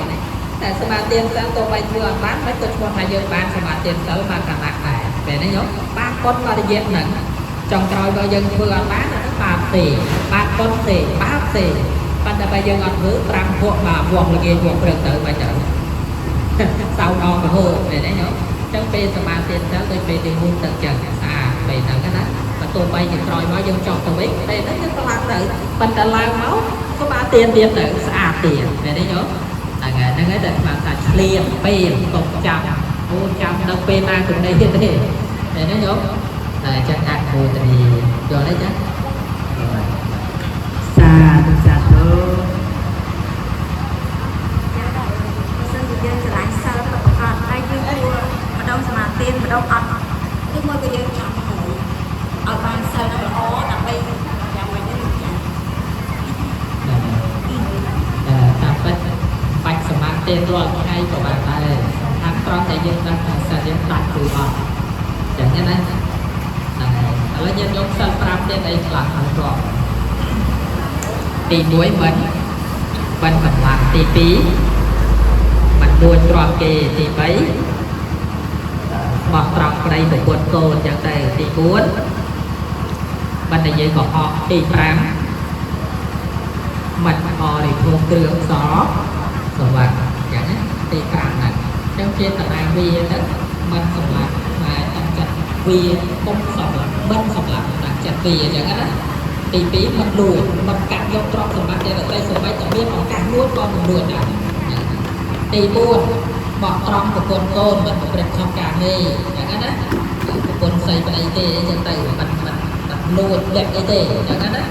[SPEAKER 7] តែសមាធិសិលទៅបីធ្វើអត់បានមិនក៏ឈ្មោះថាយើងបានសមាធិសិលបានខណៈដែរមែនទេញោមបានប៉ុនមួយរយៈហ្នឹងចុងក្រោយបើយើងធ្វើអត់បានអានោះបាបទេបាបប៉ុនទេបាបទេប៉ុន្តែបើយើងអត់ធ្វើត្រាំពុកមកវាស់ល្ងាចវាស់ព្រឹកទៅបើទៅសៅដងរហូតមែនទេញោមចឹងពេលសមាធិសិលដូចពេលទីងូតទឹកចឹងស្អាតពេលហ្នឹងណាបើទោះបីជាក្រោយមកយើងចោះទៅវិញពេលហ្នឹងយើងប្រឡាក់ទៅប៉ុន្តែឡើងមកសមាធិទៀតទៅស្អាតទៀតមែនទេញោមហ្នឹងហើយហ្នឹងហើយតែស្មានថាឆ្លៀតពេលកុំចាំអូចាំដល់ពេលណាទៅនេះទៀតទេមែនទេញោមតែចឹងអនុមោទនាយល់ទេចា
[SPEAKER 4] សាធុសាធុ
[SPEAKER 8] បើសិនជាយើងស្រឡាញ់សិលពិតប្រាកដហើយយើងគួរម្ដងសមាធិម្ដងអត់ឬមួយក៏យើងចាំក្រោយឲ្យបានសិលនឹងល្អដើម្បីយ៉ាងម៉េចទៅចា
[SPEAKER 7] តាមពិតបាច់សមាធិរាល់ថ្ងៃក៏បានដែរសំខាន់ត្រង់តែយើងដឹងថាសិលយើងដាច់គឺអត់ចឹងណាហ្នឹងហើយឥឡូវយើងយកសិល5ទៀតអីខ្លះហើយក៏ទី1មិនសម្លាប់ទី2មិនដួចទ្រព្យគេទី3ស្មោះត្រង់ប្តីប្រពន្ធកូនចឹងទៅទី4មិននិយាយកុហកទី5មិនបរិភោគគ្រឿងសសម្បត្តិចឹងណាទី5ហ្នឹងចឹងចេតនាវាទៅមិនសម្លាប់តែតាំងចិត្តវាកុំសម្លាប់មិនសម្លាប់តាំងចិត្តវាចឹងណាទី2មិនលួចមិនកាត់យកទ្រព្យសម្បត្តិអ្នកដទៃសូម្បីតែមានឱកាសលួចក៏មិនលួចដែរទី4បោះត្រង់ប្រពន្ធកូនមិនប្រព្រឹត្តខុសការងារចឹងណាប្រពន្ធស្អីប្តីទេអីចឹងទៅមិនមិនលួចលាក់អីទេចឹងណា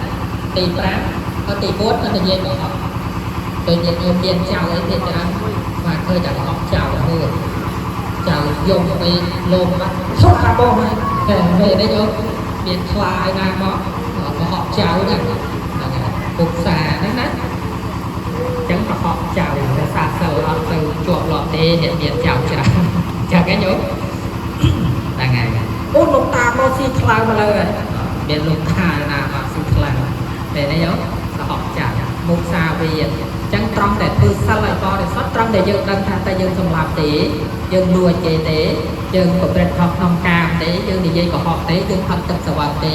[SPEAKER 7] ទី5ក៏ទី4មិននិយាយកុហកដូចញាតិញោមមានចៅអីទៀតច្រើនបាទឃើញតែកុហកចៅរហូតចៅយំពេលលោមបាត់ឈប់អាបងហើយពេលនេះញោមមានខ្លាយណាមកកុហកចៅហ្នឹងហ្នឹងហើយពុកសាហ្នឹងណាចឹងកុហកចៅរក្សាសិលអត់ទៅជាប់លាប់ទេអ្នកមានចៅច្រើនចឹងឯងញោមហ្នឹងហើយអូលោកតាមកស៊ីខ្លាមកលើហើយមានលោកតាណាមកស៊ីខ្លាពេលនេះញោមកុហកចៅមុខសាវាចឹងត្រង់តែធ្វើសិលឲ្យបរិសុទ្ធត្រង់តែយើងដឹងថាតែយើងសម្លាប់ទេយើងលួចគេទេយើងប្រព្រឹត្តខុសក្នុងកាមទេយើងនិយាយកុហកទេយើងផឹកទឹកសវត្ថទេ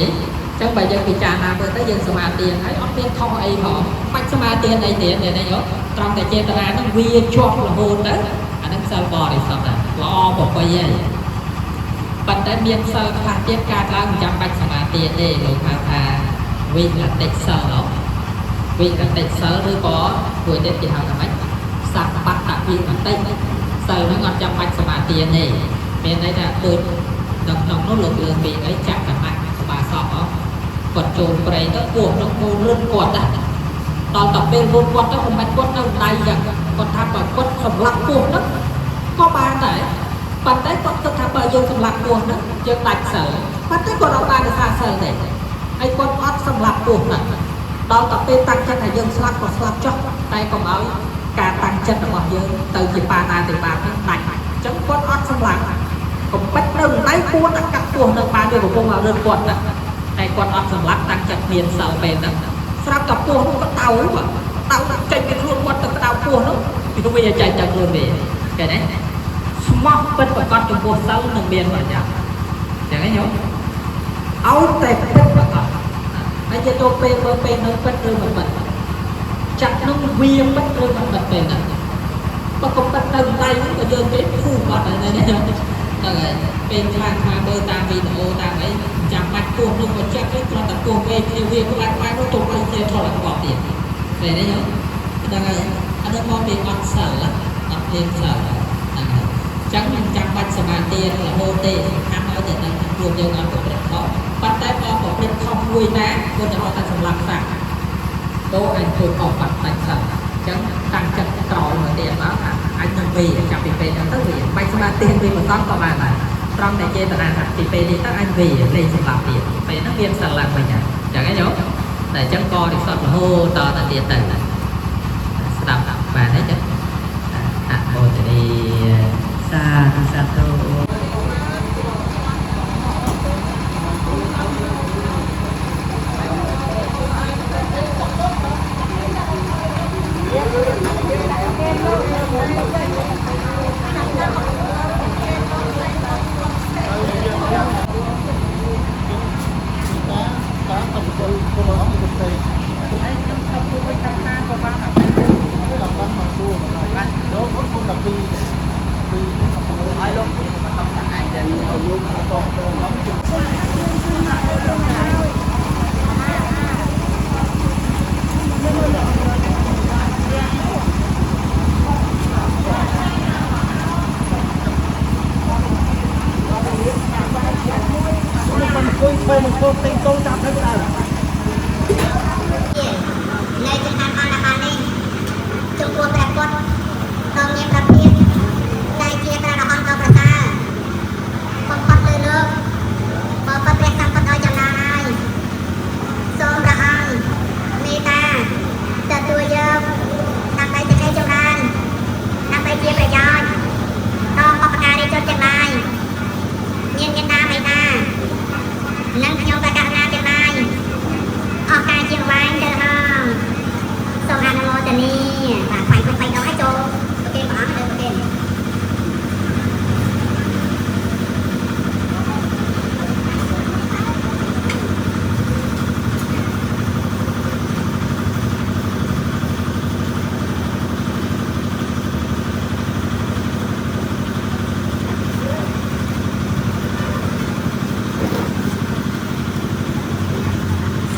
[SPEAKER 7] ចឹងបើយើងពិចារណាមើលទៅយើងសមាធិហើយអត់មានខុសអីផងបាច់សមាធិអីទៀតនេះញោមត្រង់តែចេតនាហ្នឹងវាជាប់រហូតទៅអាហ្នឹងសិលបរិសុទ្ធដែរល្អប្រពៃហើយប៉ុន្តែមានសិលខ្លះទៀតកើតឡើងមិនចាំបាច់សមាធិទេលោកហៅថាវិរតិសិលណោះវិរតិសិលឬក៏មួយទៀតគេហៅថាម៉េចសបត្តវិរតិសិលហ្នឹងអត់ចាំបាច់សមាធិទេមានន័យថាដូចនៅក្នុងនោះលោកលើកពីអីចក្រមៈសបាសពគាត់ចូលព្រៃទៅពោះនោះមូលរឹតគាត់ដែរដល់តែពេលរត់គាត់ទៅមិនបាច់គាត់នៅដៃចឹងគាត់ថាបើគាត់សម្លាប់ពោះនោះក៏បានដែរប៉ុន្តែគាត់គិតថាបើយើងសម្លាប់ពោះនោះយើងដាច់សិលប៉ុន្តែគាត់អត់បានរក្សាសិលទេហើយគាត់អត់សម្លាប់ពោះនោះដល់តែពេលតាំងចិត្តថាយើងស្លាប់ក៏ស្លាប់ចុះតែកុំឲ្យការតាំងចិត្តរបស់យើងទៅជាបាណាតិបាតហ្នឹងដាច់អញ្ចឹងគាត់អត់សម្លាប់កំប៉ិចនៅដៃគួរតែកាត់ពោះនៅបានវាកំពុងឲ្យរឹតគាត់ណាតែគាត់អត់សម្លាប់តាំងចិត្តមានសិលពេលហ្នឹងស្រាប់តែពោះនោះក៏តៅបាទតៅចេញពីខ្លួនគាត់ទៅក្តៅពោះនោះវាចេញទៅខ្លួនវាឃើញទេស្មោះពិតប្រាកដចំពោះសិលនឹងមានប្រយោជន៍ចឹងឯងញោមឲ្យតែពិតប្រាកដ ហើយជាទៅពេលមើលពេលនឹងពិតឬមិនពិតចាក់នឹងវាពិតឬមិនពិតពេលហ្នឹងបើក៏ពិតទៅដៃហ្នឹងក៏យើងគេភូអត់ដែរហ្នឹងហើយពេលខ្លះខ្លះមើលតាមវីដេអូតាមអីចាំបាច់ពោះនោះក៏ចាក់ទៅគ្រាន់តែពោះពេកគ្នាវាក្បាច់ក្បាច់នោះទៅឲ្យគ្នាថតឲ្យក្បត់ទៀតពេលនេះហ្នឹងហើយអានោះមកពីអត់សិលអត់រៀនសិលហ្នឹងហើយចឹងមិនចាំបាច់សមាធិរហូតទេសំខាន់ឲ្យតែដឹងថាខ្លួនយើងអត់ប្រព្រឹត្តខុសប៉ុន្តែបើប្រព្រឹត្តខុសមួយណាគាត់จะអត់តែសម្លាប់សត្វតោអញធ្វើខុសបាត់ដាច់សិលចឹងតាំងចិត្តក្រោយមកទៀតមកថាអញនឹងវាចាប់ពីពេលហ្នឹងទៅវាបាច់សមាធិវាបន្តក៏បានដែរត្រង់តែចេតនាថាពីពេលនេះទៅអញវាលេងសម្លាប់ទៀតពេលហ្នឹងមានសិលឡើងវិញចឹងហ៎ញោមតែចឹងក៏រិស័តរហូតតទៅទៀតទៅស្ដាប់បានទេចឹងអនុមោទនាសាធុសាធុ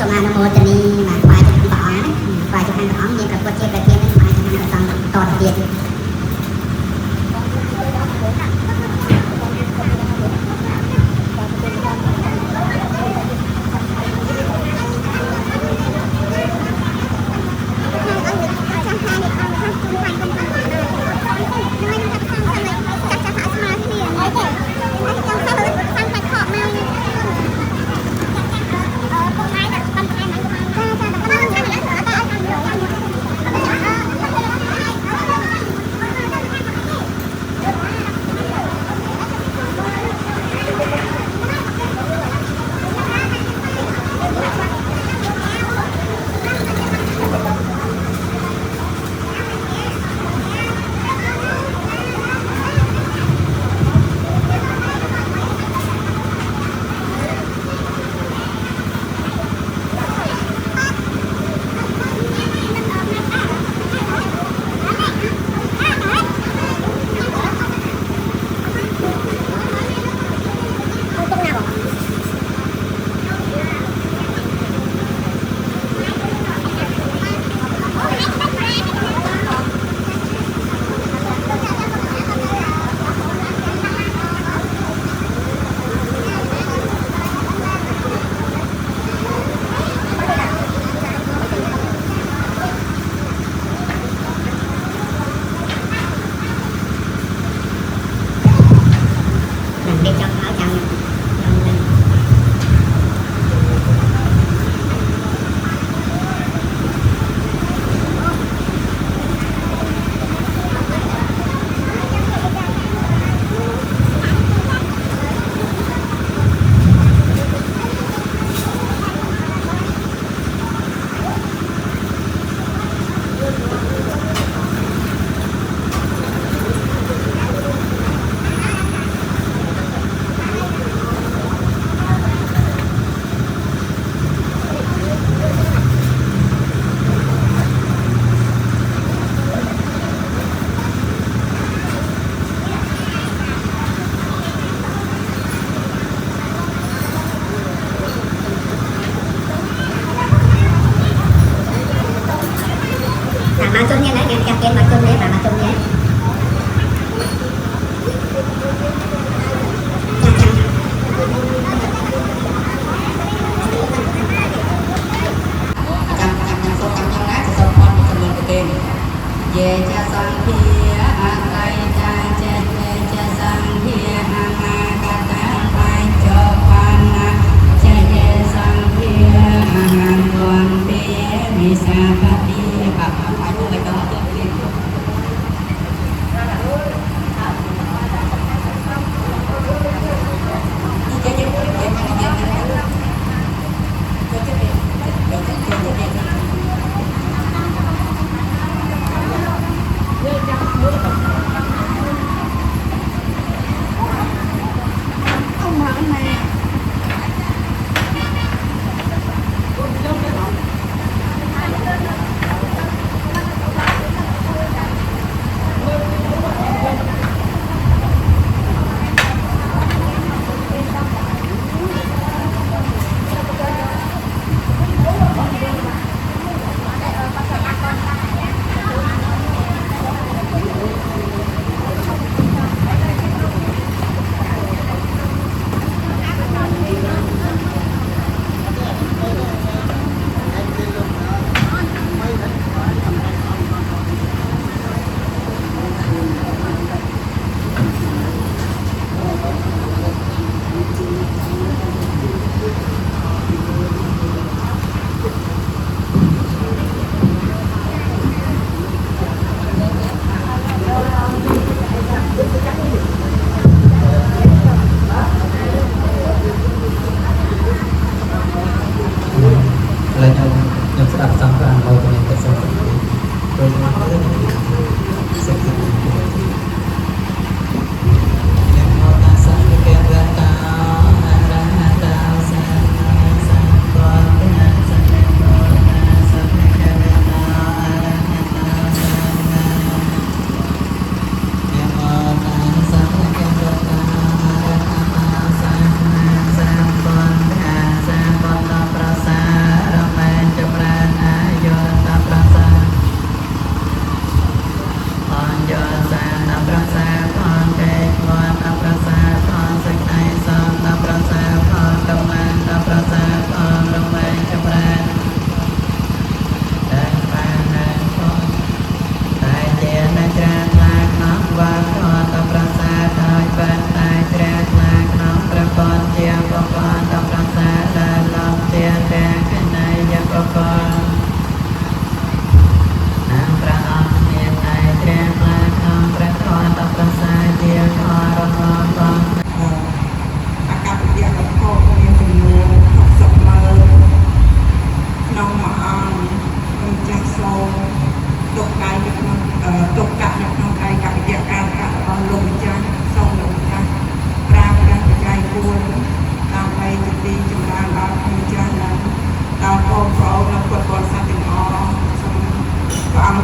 [SPEAKER 6] សូមអនុមោទនាបាទថ្វាយចំពោះព្រះអង្គណាថ្វាយចំពោះព្រះអង្គមានប្រពុតជាប្រធានថ្វាយចំពោះព្រះសង្ឃតទៅទៀត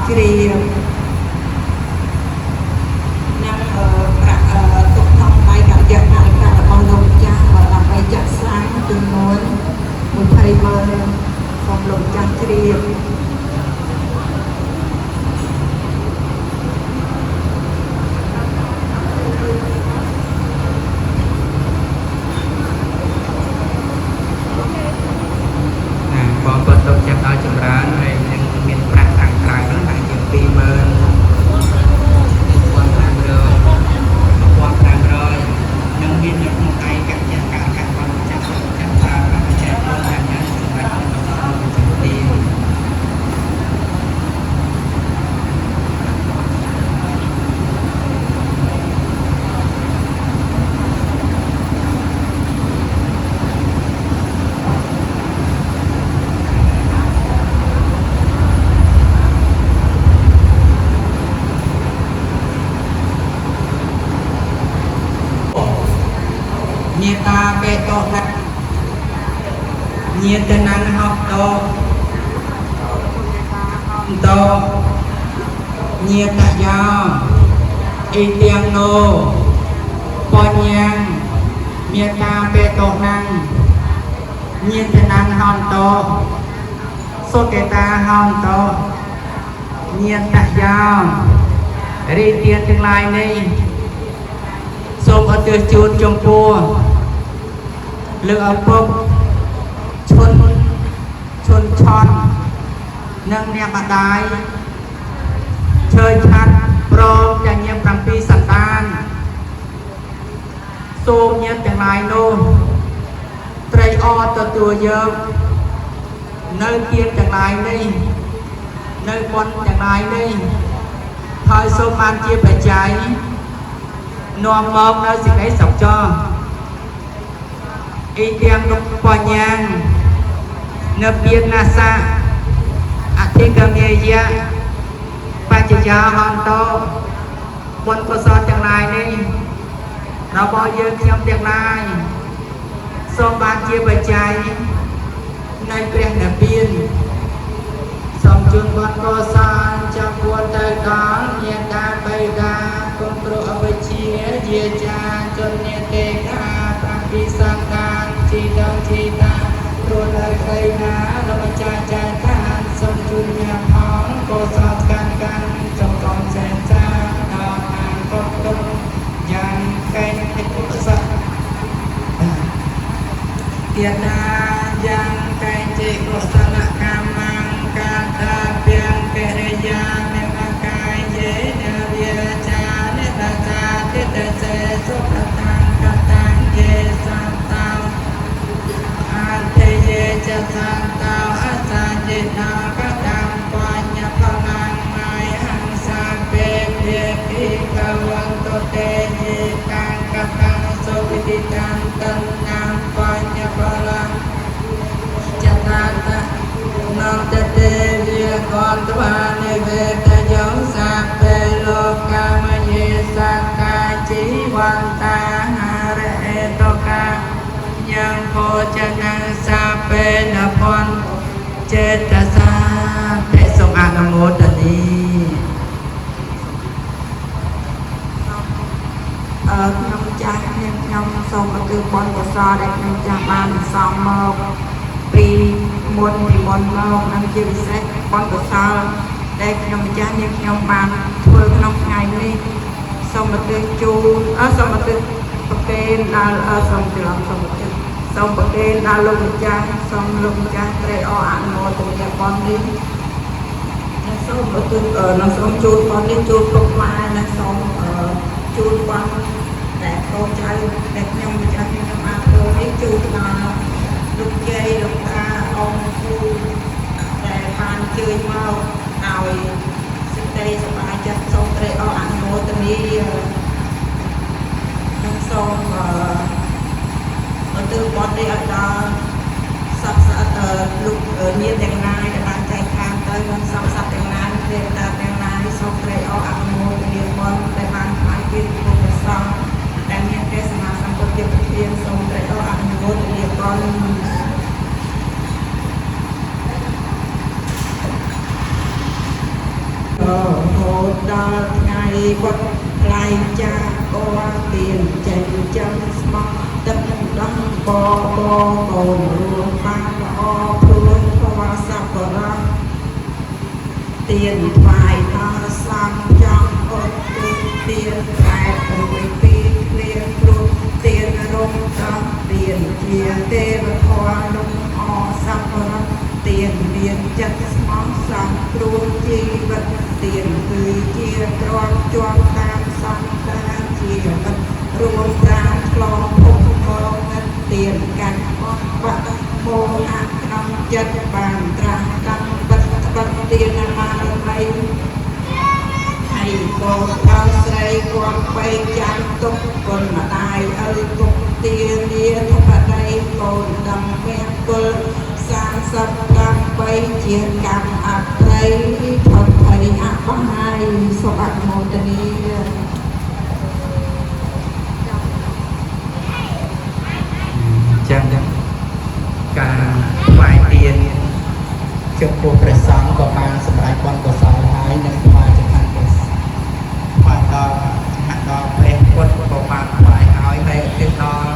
[SPEAKER 4] ជ្រាបនិងអឺប្រាក់អឺទុកក្នុងដៃកយៈកលករបស់លោកម្ចាស់ដើម្បីចាក់សាំងចំនួន20ម៉ឺនសូមលោកម្ចាស់ជ្រាប
[SPEAKER 5] ណាបងប្អូនទុកចិត្តឲ្យចម្រើនហើយនឹងមានប្រាក់ខាងក្រៅហ្នឹងដាក់ជា21500 1500នឹងមាននៅក្នុងដៃកញ្ចក់កកបងចាស់ចាស់ប្រើប្រាស់ចែកខ្លួនយ៉ាងណាសម្រាប់ក្នុងប្រចាំទី ញាតាបេតោណាញាតនੰហោតោតោញាតយោអ៊ីទាំងណោបញ្ញាំញាតាបេតោណាំញាតនੰហន្តោសុកេតាហន្តោញាតយោរីទានទាំងឡាយនេះ សូមឧទ្ទិសជូនចំពោះលើកឪពុកឈុនឈុនឆននិងអ្នកម្ដាយឈើឆាត់ព្រមទាំងញាតិ7សន្តានសូមញាតិទាំងឡាយនោះត្រេកអរទទួលយកនៅទានទាំងឡាយនេះនៅបុណ្យទាំងឡាយនេះហើយសូមបានជាបច្ច័យ នាំមកនៅសេចក្តីសុខចោអ៊ីទាំងនុបញ្ញាំនៅពៀនណាសៈអធិកមេយៈបច្ចយាហន្តោបុណ្យកុសលទាំងឡាយនេះរបស់យើងខ្ញុំទាំងឡាយសូមបានជាបច្ច័យនៃព្រះនិព្វានសូមជូនបុណ្យកុសលចំពោះទៅដល់ញាតាបិតាគុំគ្រូអវិជ្ជាយាចាជននេទេកា7សន្តានជីដងជីតាព្រោះនៅក្តីណាលោកម្ចាស់ចែកឋានសូមជូនញាផលកុសលកាន់កាន់ចុងកងសែនសាដល់អានកុទុំយ៉ាងកែងអិឧសៈទាតាយ៉ាងកែងចេកុសលកម្មង្កាតាព្យង្កិរិយាមេមកាយយេនវិរចានិតចាទិតសេសុភតាំងកតាំងយេសន្តោអន្តយេចសន្តោអសញ្ញិណោកតាំបញ្ញផលាងមាយហង្សាពេភិភិកវន្តតេយេតាំងកតាំងសុវិតិតាំតណ្ណបញ្ញផលាងចតាតនន្តទេវិកន្តវានិវេតយោសាពេលោកកាមយេសកាជីវន្តាហារេតកាយ៉ាងភោចនសាពេនភន្ចេតសាតិសូមអនុមោទនី
[SPEAKER 4] អឺខ្ញុំចាស់នាងខ្ញុំសូមឧទ្ទិសបុណ្យកុសលដែលខ្ញុំចាស់បានសន្សំមកពីមុនពីមុនមកនិងជាពិសេសបុណ្យកុសលដែលខ្ញុំម្ចាស់នាងខ្ញុំបានធ្វើក្នុងថ្ងៃនេះសូមឧទ្ទិសជូនអឺសូមឧទ្ទិសប្រគេនដល់អឺសូមច្រឡំសូមឧទ្ទិសសូមប្រគេនដល់លោកម្ចាស់សូមលោកម្ចាស់ត្រេកអរអនុមោទនាបុណ្យនេះ និងសូមឧទ្ទិសអឺនិងសូមជូនបុណ្យនេះជូនពុកម៉ែនិងសូមអឺជូនបុណ្យដែលកូនចៅដែលខ្ញុំម្ចាស់ខ្ញុំបានធ្វើនេះជូនដល់លោកយាយលោកតាអ៊ំពូដែលបានជើញមកឲ្យសេចក្តីសប្បាយចិត្តសូមត្រេកអរអនុមោទនានិងសូមអឺឧទ្ទិសបុណ្យនេះឲ្យដល់ សពសត្វអឺលោកញាតិទាំងឡាយដែលបានចែកឋានទៅនិងសពសត្វទាំងឡាយទេវតាទាំងឡាយសូមត្រេកអរអនុមោទនាបុណ្យដែលបានថ្វាយពីព្រះព្រះសង្ឃដែលមានព្រះសម្មាសម្ពុទ្ធជាប្រធានសូមត្រេកអរអនុមោទនាបុណ្យ បុត្រថ្លៃចាកទៀនចិញ្ចឹមស្មោះទឹកដោះបបកូនរួមបានល្អព្រោះធម៌សប្បុរសទៀនថ្វាយដល់សង្ឃចង់អត់ទិទៀនប្រែរួយពីឃ្លៀងព្រោះទៀនរំដោះទៀនជាទេវធម៌លំអសប្បុរសទៀនមានចិត្តស្មោះសង្គ្រោះជីវិតទៀនគឺជាទ្រព្យជាប់តាមសង្សារជីវិតរួមប្រានឆ្លងភពមកនិតទៀនកាន់បោះបាក់មោហៈក្នុងចិត្តបានត្រាស់ដឹងបិទត្បិតទៀនបារមីហើយកូនដល់ស្រីគាត់បីចាំទុកគុណម្ដាយឪពុកទានាធិបតីកូនដឹងមគ្គុល38ជាកម្មអប្រិយផុតភ័យអបាយសូមអនុមោទនា
[SPEAKER 9] ចឹងការថ្វាយទានចំពោះព្រះសង្ឃក៏បានសម្រេចបុណ្យកុសលហើយនិងថ្វាយចង្ហាន់ព្រះថ្វាយដល់ចង្ហាន់ដល់ព្រះពុទ្ធក៏បានថ្វាយហើយហើយឧទ្ទិសដល់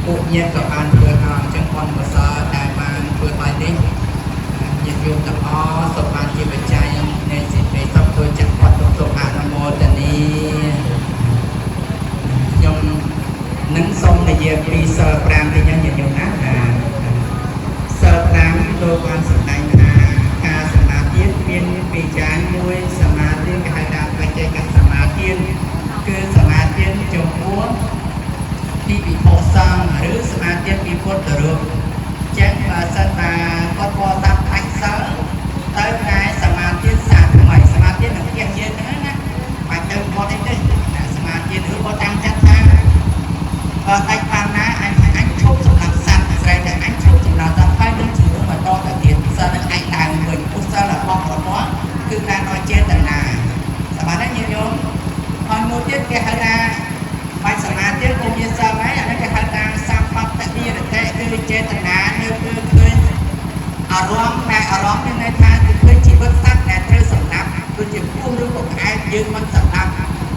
[SPEAKER 9] ពួកញាតិក៏បានធ្វើហើយអញ្ចឹងបុណ្យកុសលដែលបានធ្វើហើយនេះញាតិញោមទាំងអស់សូមបានជាបច្ច័យនៃសេចក្តីសុខធ្វើចក្រពត្តិទុក្ខអនុមោទនាខ្ញុំនឹងសូមនិយាយពីសិល5ទីញាតិញោមណាសិល5លោកបានសម្ដែងថាការសមាធិមានពីរយ៉ាងមួយសមាធិគេហៅថាបច្ចេកសមាធិគឺសមាធិចំពោះទីពិភពសង្ឃឬសមាធិពីពុទ្ធរូបចឹងបើសិនបើគាត់បរិស័ទដាច់សិលទៅតែសមាធិសាថ្មីសមាធិនឹងផ្ទះយើងហ្នឹងណាបាច់ទៅវត្តអីទេណាសមាធិឬបើតាំងចិត្តថាបើដាច់បានណាអញឈប់សម្រាប់សត្វស្រែកតែអញឈប់សម្រាប់សត្វហើយនឹងជំនួសបន្តទៅទៀតសិលនឹងឯងឡើងវិញពុទ្ធសិលរបស់របស់គឺការដល់ចេតនាសម្រាប់ញាតិញោមហើយមួយទៀតគេហៅថាបាច់សមាធិពុំមានសិលហើយអានេះគេហៅថាសម្បត្តិនិរតិគឺចេតនានៅគឺឃើញអារម្មណ៍តែអារម្មណ៍មានន័យថាគឺឃើញជីវិតសត្វដែលត្រូវសម្លាប់ដូចជាពស់ឬក៏ក្អែកយើងមិនសម្លាប់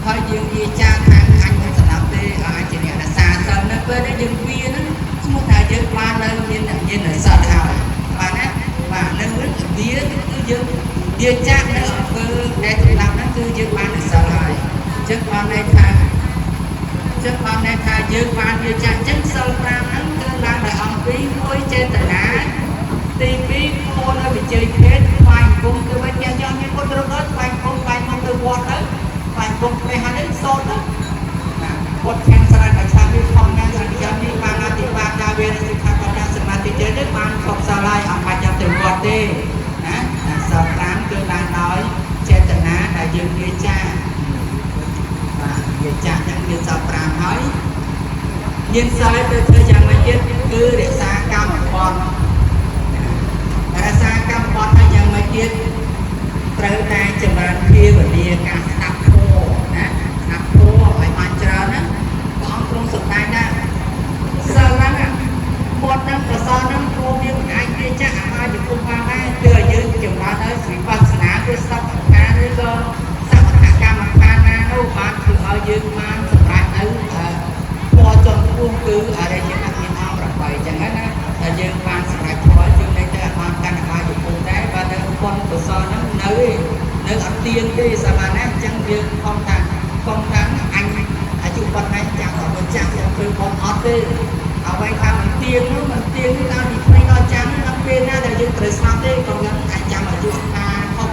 [SPEAKER 9] ហើយយើងនិយាយចាថាអញមិនសម្លាប់ទេអញជាអ្នករក្សាសិលនៅពេលនេះយើងវាហ្នឹងឈ្មោះថាយើងបាននៅមានសិលហើយបាទណាបាទនៅវិញវាគឺយើងវាចាក់នៅអំពើដែលសម្លាប់ហ្នឹងគឺយើងបានសិលហើយអញ្ចឹងបានន័យថាចឹងបានន័យថាយើងបានវាចាក់ចឹងសិល5ហ្នឹងគឺឡើងដោយអង្គពីរមួយចេតនាទី2ធម៌នៅវិជ័យភេទថ្វាយអង្គមគឺវិញញាតិញោមមានពុទ្ធរូបដល់ថ្វាយអង្គមថ្វាយមកទៅវត្តទៅថ្វាយអង្គមព្រះហើយនេះសូត្រទៅណាពុទ្ធខាងស្រ័យបច្ឆាមិខំណាសរិយាមិបាណាតិបាតាវេរសិក្ខាបតាសមាធិចេនេះបានខប់សាឡាយអត់បាច់ចាំទៅវត្តទេណាសិល5គឺឡើងដោយចេតនាដែលយើងវាចាបាទវាចាក់ចឹងមានសិល5ហើយមានសិលទៅធ្វើយ៉ាងម៉េចទៀតគឺរក្សាកម្មបត្តិរក្សាកម្មបត្តិហើយយ៉ាងម៉េចទៀតត្រូវតែចម្រើនភាវនាការស្ដាប់ធម៌ណាស្ដាប់ធម៌ឲ្យបានច្រើនណាព្រះអង្គទ្រង់សម្ដែងថាសិលហ្នឹងបទហ្នឹងប្រសើរហ្នឹងព្រោះវាមិនអាចវាចាក់អបាយភូមិបានដែរគឺឲ្យយើងចម្រើនឲ្យវិបស្សនាគឺសត្វខានឬក៏សមថកម្មដ្ឋានណានោះបានធ្វើឲ្យយើងបានសម្រេចនៅធម៌ជាន់ខ្ពស់គឺអរិយមគ្គមានអង្គ8ចឹងណាតែយើងបានសម្រេចធម៌យើងនៅតែបានកាន់អបាយភូមិដែរបើនៅបុណ្យកុសលហ្នឹងនៅនៅអត់ទៀងទេសាបានណាអញ្ចឹងយើងខំថាខំថាអញអាយុប៉ុណ្ណេះចាំដល់មិនចាំចាំធ្វើបុណ្យអត់ទេអ្វីថាមិនទៀងនោះមិនទៀងនេះដល់ពីក្មេងដល់ចាំដល់ពេលណាដែលយើងត្រូវស្លាប់ទេក៏មិនអាចចាំអាយុថាខំ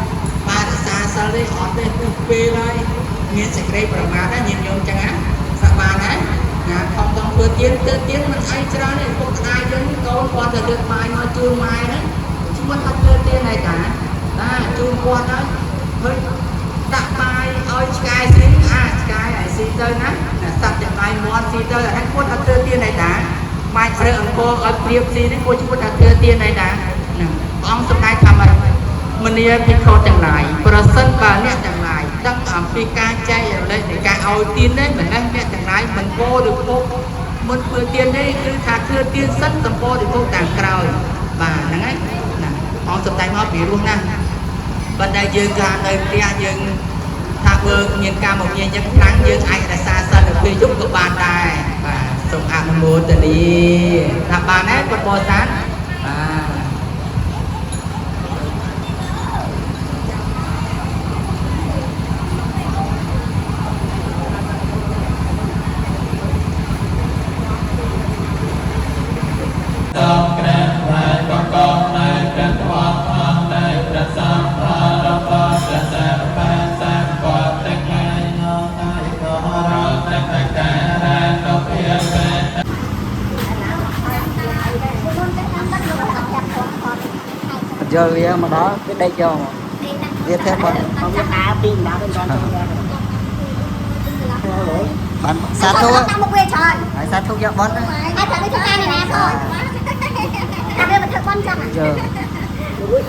[SPEAKER 9] បានរក្សាសិលទេអត់ទេគឺពេលហើយមានសេចក្តីប្រមាទណាញាតិញោមចឹងណាសាបានណាណាខំต้องធ្វើទៀនទៅទៀនមិនអីច្រើនទេពុកម្ដាយយើងកូនគាត់ទៅលើកបាយមកជូនម៉ែហ្នឹងឈ្មោះថាធ្វើទៀនហើយតាណាជូនគាត់ហើយឃើញដាក់បាយឲ្យឆ្កែស៊ីអាឆ្កែឲ្យស៊ីទៅណាសត្វទាំងបាយមាត់ស៊ីទៅអាហ្នឹងគាត់ថាធ្វើទៀនហើយតាបាយរើអង្គឲ្យព្រៀបស៊ីនេះគាត់ឈ្មោះថាធ្វើទៀនហើយតាហ្នឹងព្រះអង្គសម្ដែងថាម៉េចមនាភិក្ខុទាំងឡាយប្រសិនបើអ្នកទាំងឡាយដឹងអំពីការចែករំលែកនៃការឲ្យទៀននេះម្លេះអ្នកទាំងឡាយមិនបរិភោគមុនធ្វើទៀនទេគឺថាធ្វើទៀនសិនសម្បរិភោគតាមក្រោយបាទហ្នឹងហើយណាអង្គសម្ដែងមកពីរោះណាស់ប៉ុន្តែយើងក៏នៅផ្ទះយើង ថាបើមានការមកញៀនយ៉ាងខ្លាំងយើងអាចរក្សាសិលនៅពេលយប់ក៏បានដែរបាទសូមអនុមោទនាថាបានដែរពុទ្ធបរិស័ទបាទ
[SPEAKER 5] សូមក្រាបថ្វាយបង្គំនៅព្រះធម៌ផងនៅព្រះសង្ឃផងរបស់ព្រះសិល្បៈសម្ពុទ្ធទាំងឡាយនោះតែក៏រកតែការៈនុភាពពេ
[SPEAKER 10] យល់វាមកដល់វាដេកយកមកវាធ្វើបន់
[SPEAKER 8] វាដើរពីម្ដងទៅដល់ចូល
[SPEAKER 10] បានសាធុ
[SPEAKER 8] តាមមុខវាច្រើន
[SPEAKER 10] ហើយសាធុយកបន់
[SPEAKER 8] ហើយថាវាធ្វើការនេះណាផងថាវាមកធ្វើបន់ចឹង
[SPEAKER 10] យល់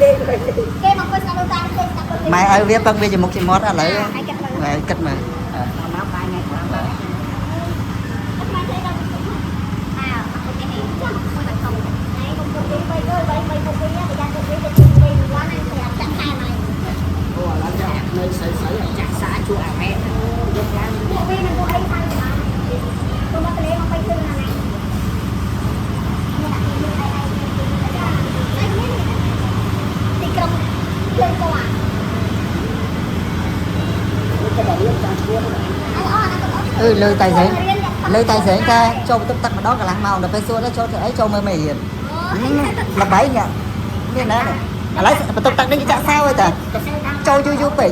[SPEAKER 8] គេមកអង្គុយស្ដាប់លោកតាគេស្ដាប់លោក
[SPEAKER 10] ម៉ែឲ្យវាពឹងវាជាមុខជាមាត់ឥឡូវម៉ែគិតមើល
[SPEAKER 8] មកបាយថ្ងៃក្រោយមកធ្វើដល់អើអត់ទេចាំមួយតែខំថ្ងៃកុំពុកវិញបីអើយបីបីពុកវិញប្រយ័ត្នពុកវិញទៅវិញឡើងណាប្រាប់ចាក់ខែមក
[SPEAKER 7] អូឥឡូវចាក់នៅស្អីស្អីចាក់សាជួអាម៉ែយកឡើង
[SPEAKER 8] ពួកវិញនឹងពួកអីខាងទៅមកមកតលេមកបីធ្វើណាណាមានអានេះអីអីចាអីនេះទីក្រុងភ្លើងពណ៌
[SPEAKER 10] អឺលើតៃស្រែងលើតៃស្រែងថាចូលបន្ទប់ទឹកម្ដងកន្លះម៉ោងដល់ពេលសួរទៅចូលធ្វើអីចូលមើលមេរៀនល្បីញ៉ាមានណាឥឡូវបន្ទប់ទឹកនេះចាក់សោហើយតាចូលយូរយូរពេក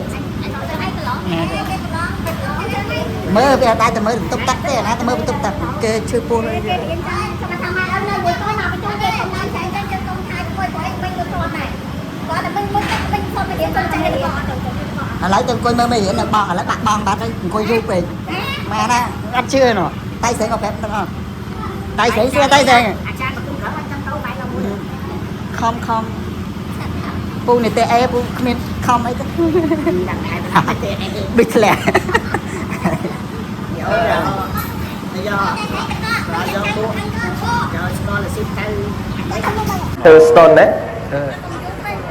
[SPEAKER 10] មើលវាអត់ដែរតែមើលបន្ទប់ទឹកទេណាតែមើលបន្ទប់ទឹកគេឈឺពោះ
[SPEAKER 8] គេរៀនចាចាំថាម៉ែអើនៅមួយកូនមកបញ្ចូលគេកុំឡើងចែកចឹងចឹងកុំថាមួយព្រោះឯងមិនយល់ទាន់ដែរគាត់តែមិនមុនទឹកមិនសុំទៅរៀនសុំចេះទៅអត់ទៅ
[SPEAKER 10] ឥឡូវទៅអង្គុយមើលមេរៀននៅបោះឥឡូវបាក់បងបាត់ហើយអង្គុយយូរពេកម៉ែណាអត់ជឿនោះតៃស្រែងក៏ប្រាប់ទាំងអស់តៃស្រែងសួរតៃស្រែង
[SPEAKER 8] អាចារ្យមកគុំក្រោយអត់ចាំទៅបាយដល់មួយ
[SPEAKER 10] ខំខំពូនេះទេអេពូគ្មានខំអីទេ
[SPEAKER 7] ដល់ដែរទេអី
[SPEAKER 10] ដូចធ្លាក់
[SPEAKER 7] យោយោយកពួកយកស្គាល់ស៊ីទៅ
[SPEAKER 11] ឈើស្តុនណា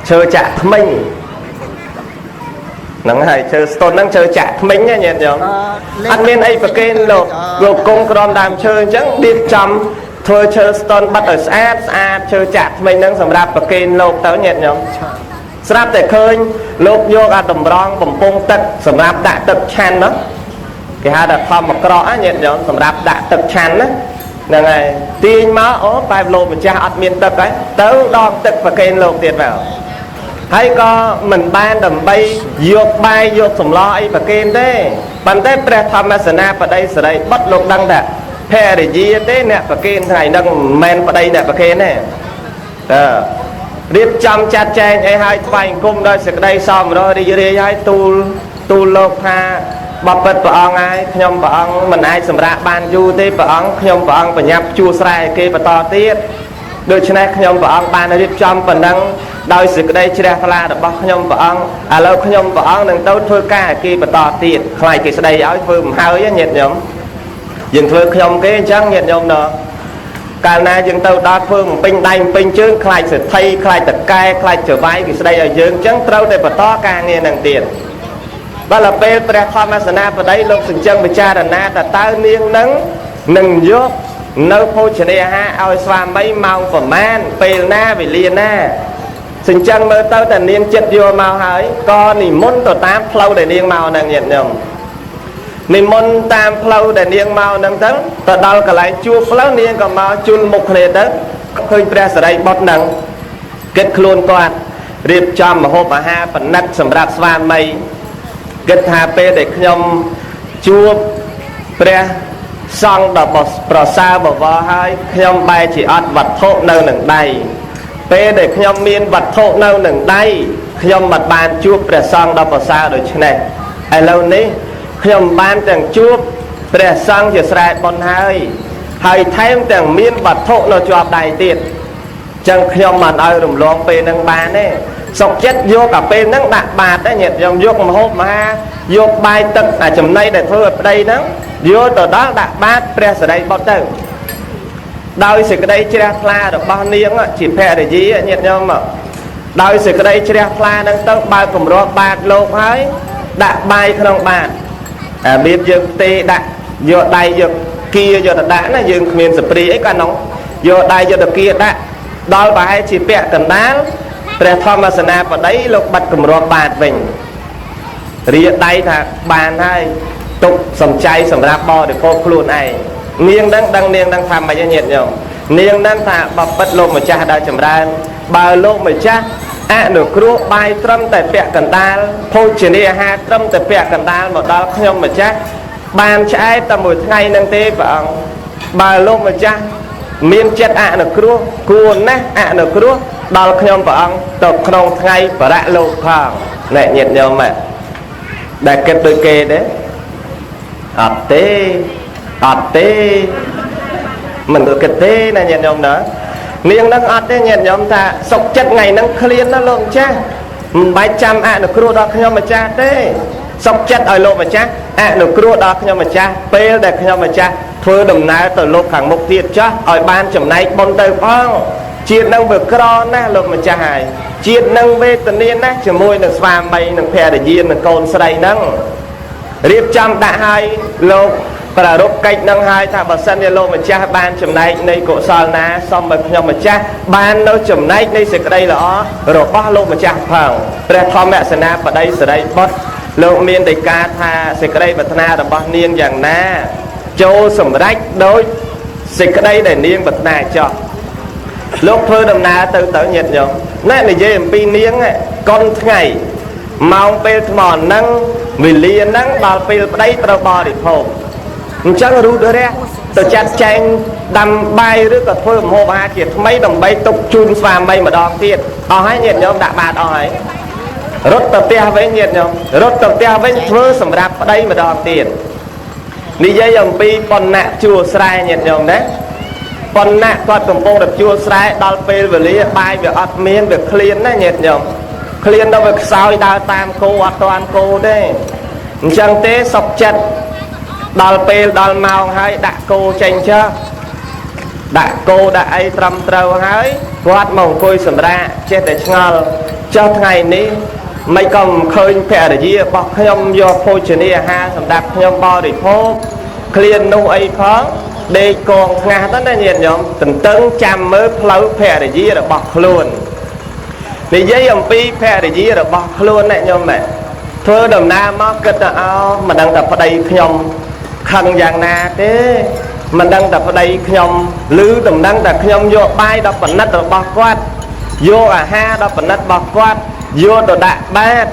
[SPEAKER 11] ឈើចាក់ថ្មិញហ្នឹងហើយឈើស្តុនហ្នឹងឈើចាក់ថ្មិញណាញាតិញោមអត់មានអីប្រគេនលោកលោកគង់ក្រមដើមឈើអញ្ចឹងរៀបចំធ្វើឈើស្តុនបិទឲ្យស្អាតស្អាតឈើចាក់ថ្មិញហ្នឹងសម្រាប់ប្រគេនលោកទៅញាតិញោមស្រាប់តែឃើញលោកយកអាតម្រងបំពង់ទឹកសម្រាប់ដាក់ទឹកឆាន់នោះគេហៅថាធម្មក្រក់ណាញាតិញោមសម្រាប់ដាក់ទឹកឆាន់ណាហ្នឹងហើយទាញមកអូបែបលោកម្ចាស់អត់មានទឹកហើយទៅដងទឹកប្រគេនលោកទៀតមកហើយក៏មិនបានដើម្បីយកបាយយកសម្លអីប្រគេនទេប៉ុន្តែព្រះធម្មសេនាបតីសិរីបុត្រលោកដឹងថាភរិយាទេអ្នកប្រគេនថ្ងៃហ្នឹងមិនមែនប្តីអ្នកប្រគេនទេតើរៀបចំចាត់ចែងអីឲ្យថ្វាយអង្គមដោយសេចក្តីសមរម្យរីករាយឲ្យទូលលោកថាបបិទ្ធព្រះអង្គហើយខ្ញុំព្រះអង្គមិនអាចសម្រាកបានយូរទេព្រះអង្គខ្ញុំព្រះអង្គបញ្ញាប់ជួស្រែគេបន្តទៀតដូច្នេះខ្ញុំព្រះអង្គបានរៀបចំប៉ុណ្ណឹងដោយសេចក្តីជ្រះថ្លារបស់ខ្ញុំព្រះអង្គឥឡូវខ្ញុំព្រះអង្គនឹងទៅធ្វើការគេបន្តទៀតខ្លាចគេស្ដីឲ្យធ្វើមិនហើយញាតិញោមយើងធ្វើខ្ញុំគេអញ្ចឹងញាតិញោមណោះកាលណាយើងទៅដល់ធ្វើបំពេញដៃបំពេញជើងខ្លាចសេដ្ឋីខ្លាចតកែខ្លាចចវាយគេស្ដីឲ្យយើងអញ្ចឹងត្រូវតែបន្តការងារនឹងទៀតដល់ពេលព្រះធម្មសេនាបតីលោកសញ្ជឹងពិចារណាតើនាងនឹងយកនៅភោជនាអាហារឲ្យស្វាមីម៉ោងប្រមាណពេលណាវេលាណាសញ្ជឹងមើលទៅតែនាងចិត្តយកមកហើយក៏និមន្តទៅតាមផ្លូវដែលនាងមកហ្នឹងញាតិញោមនិមន្តតាមផ្លូវដែលនាងមកហ្នឹងទៅដល់កន្លែងជួបផ្លូវនាងក៏មកជុលមុខគ្នាទៅឃើញព្រះសិរីបុត្រហ្នឹងគិតខ្លួនគាត់រៀបចំម្ហូបអាហារប៉និតសម្រាប់ស្វាមីគិតថាពេលដែលខ្ញុំជួបព្រះសង្ឃដ៏ប្រសើរបវរហើយខ្ញុំបែរជាអត់វត្ថុនៅនឹងដៃពេលដែលខ្ញុំមានវត្ថុនៅនឹងដៃខ្ញុំមិនបានជួបព្រះសង្ឃដ៏ប្រសើរដូច្នេះឥឡូវនេះខ្ញុំបានទាំងជួបព្រះសង្ឃជាស្រែបុណ្យហើយហើយថែមទាំងមានវត្ថុនៅជាប់ដៃទៀតចឹងខ្ញុំមិនឲ្យរំលងពេលនឹងបានទេសុកចិត្តយកអាពេលហ្នឹងដាក់បាតដែរញាតិខ្ញុំយកម្ហូបមហាយកបាយទឹកអាចំណីដែលធ្វើឲ្យប្តីហ្នឹងយកទៅដល់ដាក់បាតព្រះសិរីបុត្រទៅដោយសេចក្តីជ្រះថ្លារបស់នាងជាភរិយាញាតិញោមដោយសេចក្តីជ្រះថ្លាហ្នឹងទៅបើកគម្របបាតលោកហើយ ដាក់បាយក្នុងបាតអារបៀបយើងផ្ទេដាក់យកដៃយកគៀយកទៅដាក់ណាយើងគ្មានសព្រីអីកាលនោះយកដៃយកទៅគៀដាក់ដល់ប្រហែលជាពាក់កណ្ដាលព្រះធម្មសេនាបតីលោកបាត់គម្របបាតវិញរាដៃថាបានហើយទុកសំចៃសម្រាប់បរិភោគខ្លួនឯងនាងដឹងដឹងនាងដឹងថាម៉េចញាតិញោមនាងដឹងថាបបិទ្ធលោកម្ចាស់ដល់ចម្រើនបើលោកម្ចាស់អនុគ្រោះបាយត្រឹមតែពាក់កណ្ដាលភោជនីយអាហារត្រឹមតែពាក់កណ្ដាលមកដល់ខ្ញុំម្ចាស់បានឆ្អែតតែមួយថ្ងៃនឹងទេព្រះអង្គបើលោកម្ចាស់មានចិត្តអនុគ្រោះគួរណាស់អនុគ្រោះដល់ខ្ញុំព្រះអង្គទៅក្នុងថ្ងៃបរៈលោកផងណែញាតិញោមដែលគិតដូចគេទេអត់ទេអត់ទេមិនគិតទេណាញាតិញោមណានាងនឹងអត់ទេញាតិញោមថាសុកចិត្តថ្ងៃហ្នឹងឃ្លានណាលោកម្ចាស់មិនបាច់ចាំអនុគ្រោះដល់ខ្ញុំម្ចាស់ទេសុកចិត្តឲ្យលោកម្ចាស់អនុគ្រោះដល់ខ្ញុំម្ចាស់ពេលដែលខ្ញុំម្ចាស់ធ្វើដំណើរទៅលោកខាងមុខទៀតចាស់ឲ្យបានចំណែកបុណ្យទៅផងជាតិនឹងវាក្រណាស់លោកម្ចាស់ហើយជាតិនឹងវេទនាណាស់ជាមួយនឹងស្វាមីនិងភរិយានិងកូនស្រីហ្នឹងរៀបចំដាក់ឲ្យលោកប្រារព្ធកិច្ចនឹងហើយថាបើសិនជាលោកម្ចាស់បានចំណែកនៃកុសលណាសូមឲ្យខ្ញុំម្ចាស់បាននៅចំណែកនៃសេចក្តីល្អរបស់លោកម្ចាស់ផងព្រះធម្មសេនាបតីសិរីបុត្រលោកមានដីកាថាសេចក្តីប្រាថ្នារបស់នាងយ៉ាងណាចូលសម្រេចដោយសេចក្តីដែលនាងប្រាថ្នាចោះលោកធ្វើដំណើរទៅទៅញាតិញោមណែនិយាយអំពីនាងកុនថ្ងៃម៉ោងពេលថ្មហ្នឹងវេលាហ្នឹងដល់ពេលប្តីត្រូវបរិភោគអញ្ចឹងរូតរះទៅចាត់ចែងដាំបាយឬក៏ធ្វើម្ហូបអាហារជាថ្មីដើម្បីទុកជូនស្វាមីម្ដងទៀតអស់ហើយញាតិញោមដាក់បាតអស់ហើយរត់ទៅផ្ទះវិញញាតិញោមរត់ទៅផ្ទះវិញធ្វើសម្រាប់ប្តីម្ដងទៀតនិយាយអំពីបណ្ណៈជួស្រែញាតិញោមណាបណ្ណៈគាត់កំពុងតែជួស្រែដល់ពេលវេលាបាយវាអត់មានវាឃ្លានណាញាតិញោមឃ្លានដល់វាខ្សោយដើរតាមគោអត់តាន់គោទេអញ្ចឹងទេសុខចិត្តដល់ពេលដល់ម៉ោងហើយដាក់គោចេញចុះដាក់គោដាក់អីត្រឹមត្រូវហើយគាត់មកអង្គុយសម្រាកចេះតែឆ្ងល់ចុះថ្ងៃនេះមិនក៏មិនឃើញភរិយារបស់ខ្ញុំយកភោជនីយអាហារសម្រាប់ខ្ញុំបរិភោគឃ្លាននោះអីផងដេកកងថ្ងាសទៅណាញាតិញោមទន្ទឹងចាំមើលផ្លូវភរិយារបស់ខ្លួននិយាយអំពីភរិយារបស់ខ្លួនណាញោមម៉ែធ្វើដំណើរមកគិតទៅអោមិនដឹងថាប្តីខ្ញុំខឹងយ៉ាងណាទេមិនដឹងតែប្តីខ្ញុំឮដំណឹងតែខ្ញុំយកបាយដល់ប៉និតរបស់គាត់យកអាហារដល់ប៉និតរបស់គាត់យកទៅដាក់បាត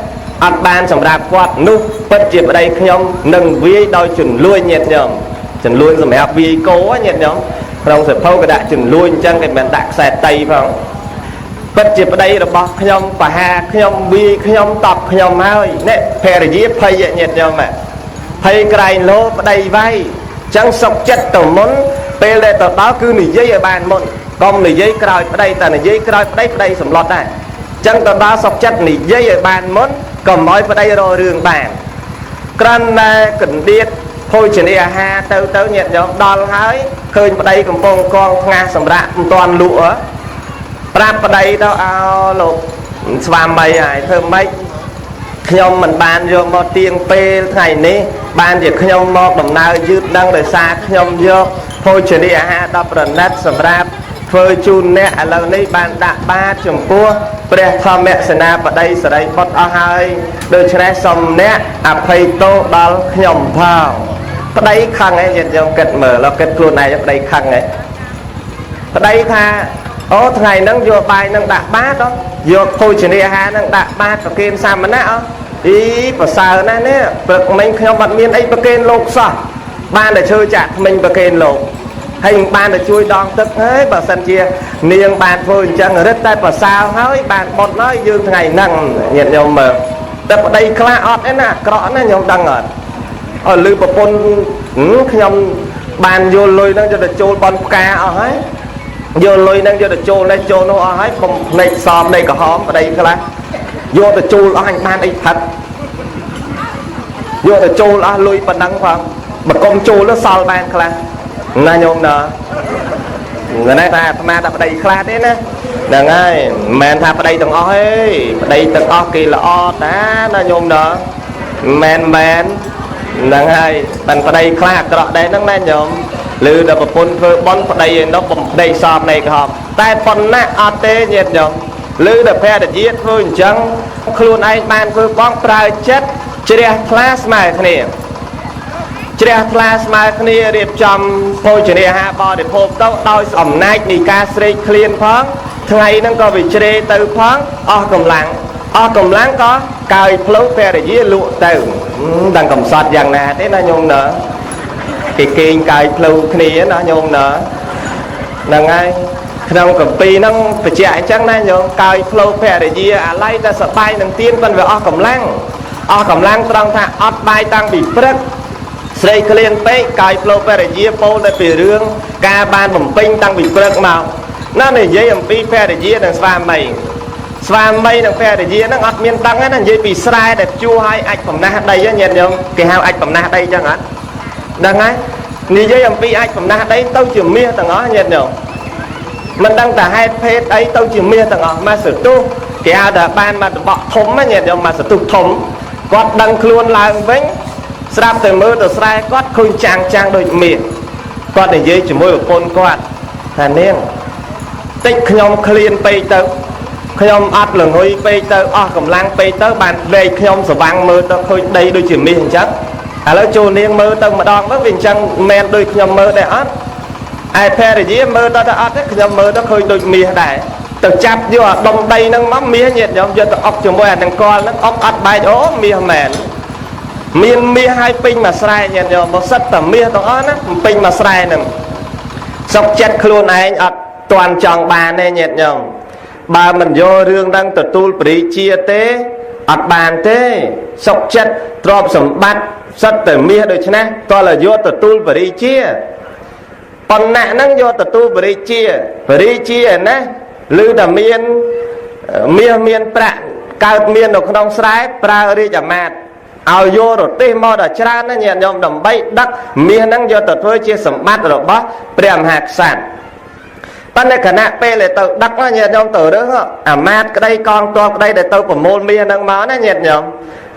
[SPEAKER 11] អត់បានសម្រាប់គាត់នោះពិតជាប្តីខ្ញុំនឹងវាយដោយជំនួយញាតិញោមជំនួយសម្រាប់វាយគោញាតិញោមក្នុងសភៅក៏ដាក់ជំនួយអញ្ចឹងគេមិនដាក់ខ្សែតីផងពិតជាប្តីរបស់ខ្ញុំបហាខ្ញុំវាយខ្ញុំតបខ្ញុំហើយនេះភរិយាភ័យញាតិញោមភ័យក្រែងលោប្តីវាយចឹងសុកចិត្តទៅមុនពេលដែលទៅដល់គឺនិយាយឲ្យបានមុនកុំនិយាយក្រោយប្តីតែនិយាយក្រោយប្តីប្តីសម្លុតដែរចឹងទៅដល់សុកចិត្តនិយាយឲ្យបានមុនកុំឲ្យប្តីរករឿងបានគ្រាន់តែកណ្ដៀតភោជនីយអាហារទៅទៅញាតិញោមដល់ហើយឃើញប្តីកំពុងកងថ្ងាសសម្រាប់មិនទាន់លក់ប្រាប់ប្តីទៅអោលោកស្វាមីហើយធ្វើម៉េចខ្ញុំមិនបានយកមកទៀងពេលថ្ងៃនេះបានជាខ្ញុំមកដំណើរយឺតនឹងដោយសារខ្ញុំយកភោជនីយអាហារដ៏ប្រណិតសម្រាប់ធ្វើជូនអ្នកឥឡូវនេះបានដាក់បាតចំពោះព្រះធម្មសេនាបតីសិរីបុត្រអស់ហើយដូច្នេះសូមអ្នកអភ័យទោសដល់ខ្ញុំផងប្តីខឹងឯងញាតិញោមគិតមើលលោកគិតខ្លួនឯងប្តីខឹងឯងប្តីថាអូថ្ងៃហ្នឹងយកបាយហ្នឹងដាក់បាតយកភោជនីយអាហារហ្នឹងដាក់បាតប្រគេនសាមណៈអីប្រសើរណាស់នេះព្រឹកមិញខ្ញុំអត់មានអីប្រគេនលោកសោះបានតែឈើចាក់ថ្មិញប្រគេនលោកហើយបានតែជួយដងទឹកហើយបើសិនជានាងបានធ្វើអញ្ចឹងរឹតតែប្រសើរហើយបានបុតហើយយើងថ្ងៃហ្នឹងញាតិញោមមើលតែប្តីខ្លះអត់ទេណាអាក្រក់ណាញោមដឹងអត់អត់លឺប្រពន្ធខ្ញុំបានយកលុយហ្នឹងយកទៅចូលបនផ្កាអស់ហើយយកលុយហ្នឹងយកទៅចូលនេះចូលនោះអស់ហើយបំភ្នែកសភ្នែកក្រហមប្តីខ្លះយកទៅចូលអស់អញបានអីផឹកយកទៅចូលអស់លុយប៉ុណ្ណឹងផងបើកុំចូលទៅសល់បានខ្លះណាញោមណាណាថាអាត្មាថាប្តីខ្លះទេណាហ្នឹងហើយមិនមែនថាប្តីទាំងអស់ទេប្តីទាំងអស់គេល្អតាណាញោមណា មែនមែនហ្នឹងហើយបានប្តីខ្លះអាក្រក់ដែរហ្នឹងណាញោមឬដល់ប្រពន្ធធ្វើបន់ប្តីឯនោះបំប្តីសពនៃក្រហមតែប៉ុណ្ណាអត់ទេញាតិញោមឬដល់ភរិយាធ្វើអញ្ចឹងខ្លួនឯងបានធ្វើបងប្រើចិត្តជ្រះថ្លាស្មើគ្នាជ្រះថ្លាស្មើគ្នារៀបចំភោជនាហារបរិភោគទៅដោយអំណាចនៃការស្រេកឃ្លានផងថ្ងៃហ្នឹងក៏វាជ្រេទៅផងអស់កម្លាំងអស់កម្លាំងក៏កាយផ្លូវភរិយាលក់ទៅដឹងកំសត់យ៉ាងណាទេណាញោមណាគេគេងកាយផ្លូវគ្នាណាញោមណាហ្នឹងហើយក្នុងកម្ពីហ្នឹងបញ្ជាក់អញ្ចឹងណាញោមកាយផ្លូវភរិយាអាឡ័យតែសបាយនឹងទៀនប៉ុន្តែវាអស់កម្លាំងអស់កម្លាំងត្រង់ថាអត់បាយតាំងពីព្រឹកស្រីឃ្លានពេកកាយផ្លូវភរិយាពោលតែពីរឿងការបានបំពេញតាំងពីព្រឹកមកណានិយាយអំពីភរិយានិងស្វាមីស្វាមីនិងភរិយាហ្នឹងអត់មានដឹងទេណានិយាយពីស្រែដែលជួឲ្យអាចបំណះដីញាតិញោមគេហៅអាចបំណះដីចឹងអត់ដឹងហើយនិយាយអំពីអាចបំណះដីទៅជាមាសទាំងអស់ញាតិញោមមិនដឹងតែហេតុភេទអីទៅជាមាសទាំងអស់មកសទុះគេហៅថាបានមកតបក់ធំណាញាតិញោមមកសទុះធំគាត់ដឹងខ្លួនឡើងវិញស្រាប់តែមើលទៅស្រែគាត់ឃើញចាំងចាំងដូចមាសគាត់និយាយជាមួយប្រពន្ធគាត់ថានាងតិចខ្ញុំឃ្លានពេកទៅខ្ញុំអត់ល្ងុយពេកទៅអស់កម្លាំងពេកទៅបានលេខខ្ញុំស្វាំងមើលទៅឃើញដីដូចជាមាសអញ្ចឹងឥឡូវចូលនាងមើលទៅម្ដងទៅវាអញ្ចឹងមែនដូចខ្ញុំមើលដែរអត់ឯភរិយាមើលទៅទៅអត់ទេខ្ញុំមើលទៅឃើញដូចមាសដែរទៅចាប់យកអាដុំដីហ្នឹងមកមាសញាតិញោមយកទៅអុកជាមួយអានឹងកលហ្នឹងអុកអត់បែកអូមាសមែនមានមាសឲ្យពេញមួយស្រែញាតិញោមមកសិតតែមាសទាំងអស់ណាពេញមួយស្រែហ្នឹងសុកចិត្តខ្លួនឯងអត់ទាន់ចង់បានទេញាតិញោមបើមិនយករឿងហ្នឹងទទួលបរិជាទេអត់បានទេសុកចិត្តទ្រព្យសម្បត្តិសិតតែមាសដូច្នេះតើយកទទួលបរិជាប៉ុណ្ណាហ្នឹងយកទទួលបរិជាបរិជាណាឬតែមានមាសមានប្រាក់កើតមាននៅក្នុងស្រែប្រើរាជអាមាត្យឲ្យយករទេសមកដល់ច្រើនណាញាតិញោមដើម្បីដឹកមាសហ្នឹងយកទៅធ្វើជាសម្បត្តិរបស់ព្រះមហាក្សត្រប៉ុន្តែខណៈពេលដែលទៅដឹកញាតិញោមទៅរើសអាមាត្យក្តីកងទ័ពក្តីដែលទៅប្រមូលមាសហ្នឹងមកណាញាតិញោម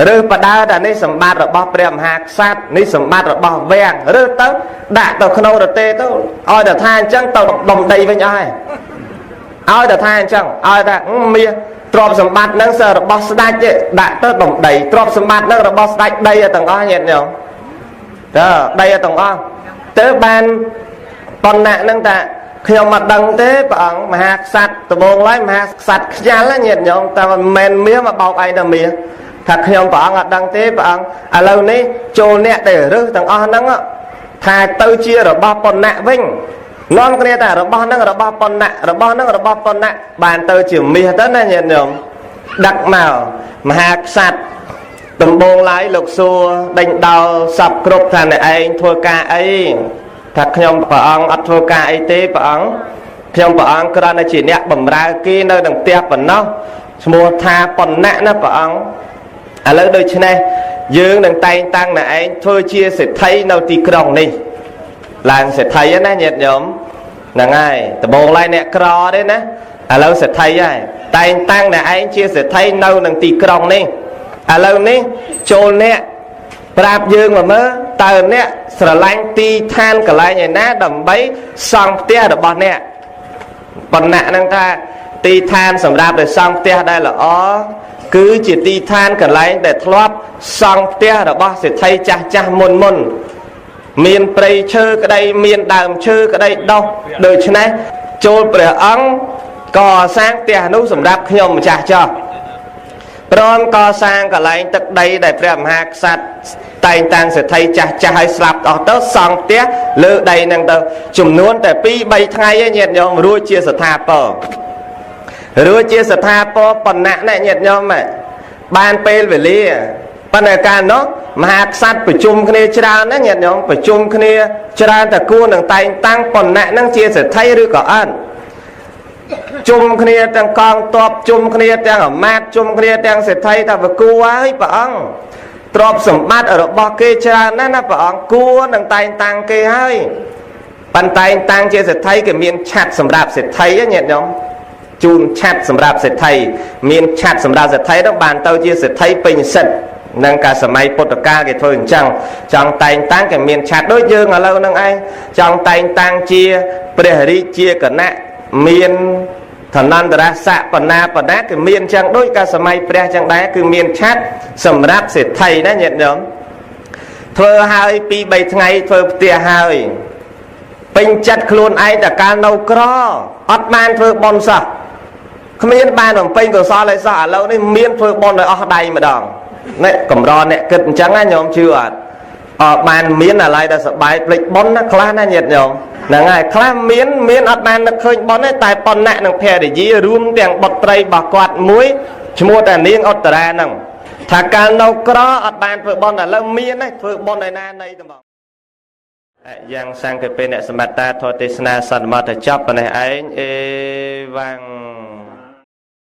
[SPEAKER 11] រើសបដើតែនេះសម្បត្តិរបស់ព្រះមហាក្សត្រនេះសម្បត្តិរបស់វាំងរើសទៅដាក់ទៅក្នុងរទេទៅឲ្យតែថាអញ្ចឹងទៅដុំដីវិញអស់ហើយឲ្យតែថាអញ្ចឹងឲ្យថាមាសទ្រព្យសម្បត្តិហ្នឹងសើរបស់ស្ដេចទេដាក់ទៅដុំដីទ្រព្យសម្បត្តិហ្នឹងរបស់ស្ដេចដីទាំងអស់ញាតិញោមតើដីទាំងអស់ទៅបានប៉ុណ្ណាហ្នឹងតាខ្ញុំមិនដឹងទេព្រះអង្គមហាក្សត្រដំបងឡើយមហាក្សត្រខ្យល់ញាតិញោមតែមិនមែនមាសមកបោកឯងតែមាសថាខ្ញុំព្រះអង្គអត់ដឹងទេព្រះអង្គឥឡូវនេះចូលអ្នកដែលរើសទាំងអស់ហ្នឹងថាទៅជារបស់ប៉ុណ្ណៈវិញនាំគ្នាតែរបស់ហ្នឹងរបស់ប៉ុណ្ណៈរបស់ហ្នឹងរបស់ប៉ុណ្ណៈបានទៅជាមាសទៅណាញាតិញោមដឹកមកមហាក្សត្រដំបងឡើយលោកសួរដេញដោលសពគ្រប់ថាអ្នកឯងធ្វើការអីថាខ្ញុំព្រះអង្គអត់ធ្វើការអីទេព្រះអង្គខ្ញុំព្រះអង្គគ្រាន់តែជាអ្នកបម្រើគេនៅក្នុងផ្ទះប៉ុណ្ណោះឈ្មោះថាប៉ុណ្ណៈណាព្រះអង្គឥឡូវដូច្នេះយើងនឹងតែងតាំងអ្នកឯងធ្វើជាសេដ្ឋីនៅទីក្រុងនេះឡើងសេដ្ឋីណាញាតិញោមហ្នឹងហើយដំបូងឡើយអ្នកក្រទេណាឥឡូវសេដ្ឋីហើយតែងតាំងអ្នកឯងជាសេដ្ឋីនៅនឹងទីក្រុងនេះឥឡូវនេះចូលអ្នកប្រាប់យើងមកមើលតើអ្នកស្រឡាញ់ទីឋានកន្លែងឯណាដើម្បីសង់ផ្ទះរបស់អ្នកប៉ុណ្ណៈហ្នឹងថាទីឋានសម្រាប់ដែលសង់ផ្ទះដែលល្អគឺជាទីឋានកន្លែងដែលធ្លាប់សង់ផ្ទះរបស់សេដ្ឋីចាស់ចាស់មុនមុនមានព្រៃឈើក្តីមានដើមឈើក្តីដុះដូច្នេះចូលព្រះអង្គកសាងផ្ទះនោះសម្រាប់ខ្ញុំម្ចាស់ចោះព្រមកសាងកន្លែងទឹកដីដែលព្រះមហាក្សត្រតែងតាំងសេដ្ឋីចាស់ចាស់ឲ្យស្លាប់អស់ទៅសង់ផ្ទះលើដីហ្នឹងទៅចំនួនតែ2 3ថ្ងៃឯងញាតិញោមរួចជាស្ថាពររួចជាស្ថាពរប៉ុណ្ណៈណាញាតិញោមបានពេលវេលាប៉ុន្តែកាលនោះមហាក្សត្រប្រជុំគ្នាច្រើនណាញាតិញោមប្រជុំគ្នាច្រើនតែគួរនឹងតែងតាំងប៉ុណ្ណៈហ្នឹងជាសេដ្ឋីឬក៏អត់ជុំគ្នាទាំងកងទ័ពជុំគ្នាទាំងអាមាត្យជុំគ្នាទាំងសេដ្ឋីថាវាគួរហើយព្រះអង្គទ្រព្យសម្បត្តិរបស់គេច្រើនណាស់ណាព្រះអង្គគួរនឹងតែងតាំងគេហើយប៉ុន្តែតាំងជាសេដ្ឋីគេមានឆ័ត្រសម្រាប់សេដ្ឋីញាតិញោមជូនឆ័ត្រសម្រាប់សេដ្ឋីមានឆ័ត្រសម្រាប់សេដ្ឋីទៅបានទៅជាសេដ្ឋីពេញសិទ្ធ នឹងកាលសម័យពុទ្ធកាលគេធ្វើអញ្ចឹងចង់តែងតាំងគេមានឆាត់ដូចយើងឥឡូវហ្នឹងឯងចង់តែងតាំងជាព្រះរាជាគណៈមានឋនន្តរស័ក្តិបណ្ណាបណ្ណាគេមានអញ្ចឹងដូចកាលសម័យព្រះអញ្ចឹងដែរគឺមានឆាត់សម្រាប់សេដ្ឋីណាញាតិញោមធ្វើហើយ2 3ថ្ងៃធ្វើផ្ទះហើយពេញចិត្តខ្លួនឯងតែកាលនៅក្រអត់បានធ្វើបុណ្យសោះគ្មានបានបំពេញកុសលអីសោះឥឡូវនេះមានធ្វើបុណ្យឲ្យអស់ដៃម្ដងនេះកម្រអ្នកគិតអញ្ចឹងណាញោមជឿអត់អត់បានមានអាឡ័យដែលសបាយភ្លេចបុណ្យណាខ្លះណាញាតិញោមហ្នឹងហើយខ្លះមានមានអត់បាននឹកឃើញបុណ្យទេតែប៉ុណ្ណៈនឹងភរិយារួមទាំងបុត្រីរបស់គាត់មួយឈ្មោះតានាងឧត្តរាហ្នឹងថាកាលនៅក្រអត់បានធ្វើបុណ្យឥឡូវមានទេធ្វើបុណ្យឯណានៃត្មងយ៉ាងសង្កេពេអ្នកសមត្តាធរទេសនាសន្មតចប់ប៉ុណ្ណេះឯងអេវ៉ាំង។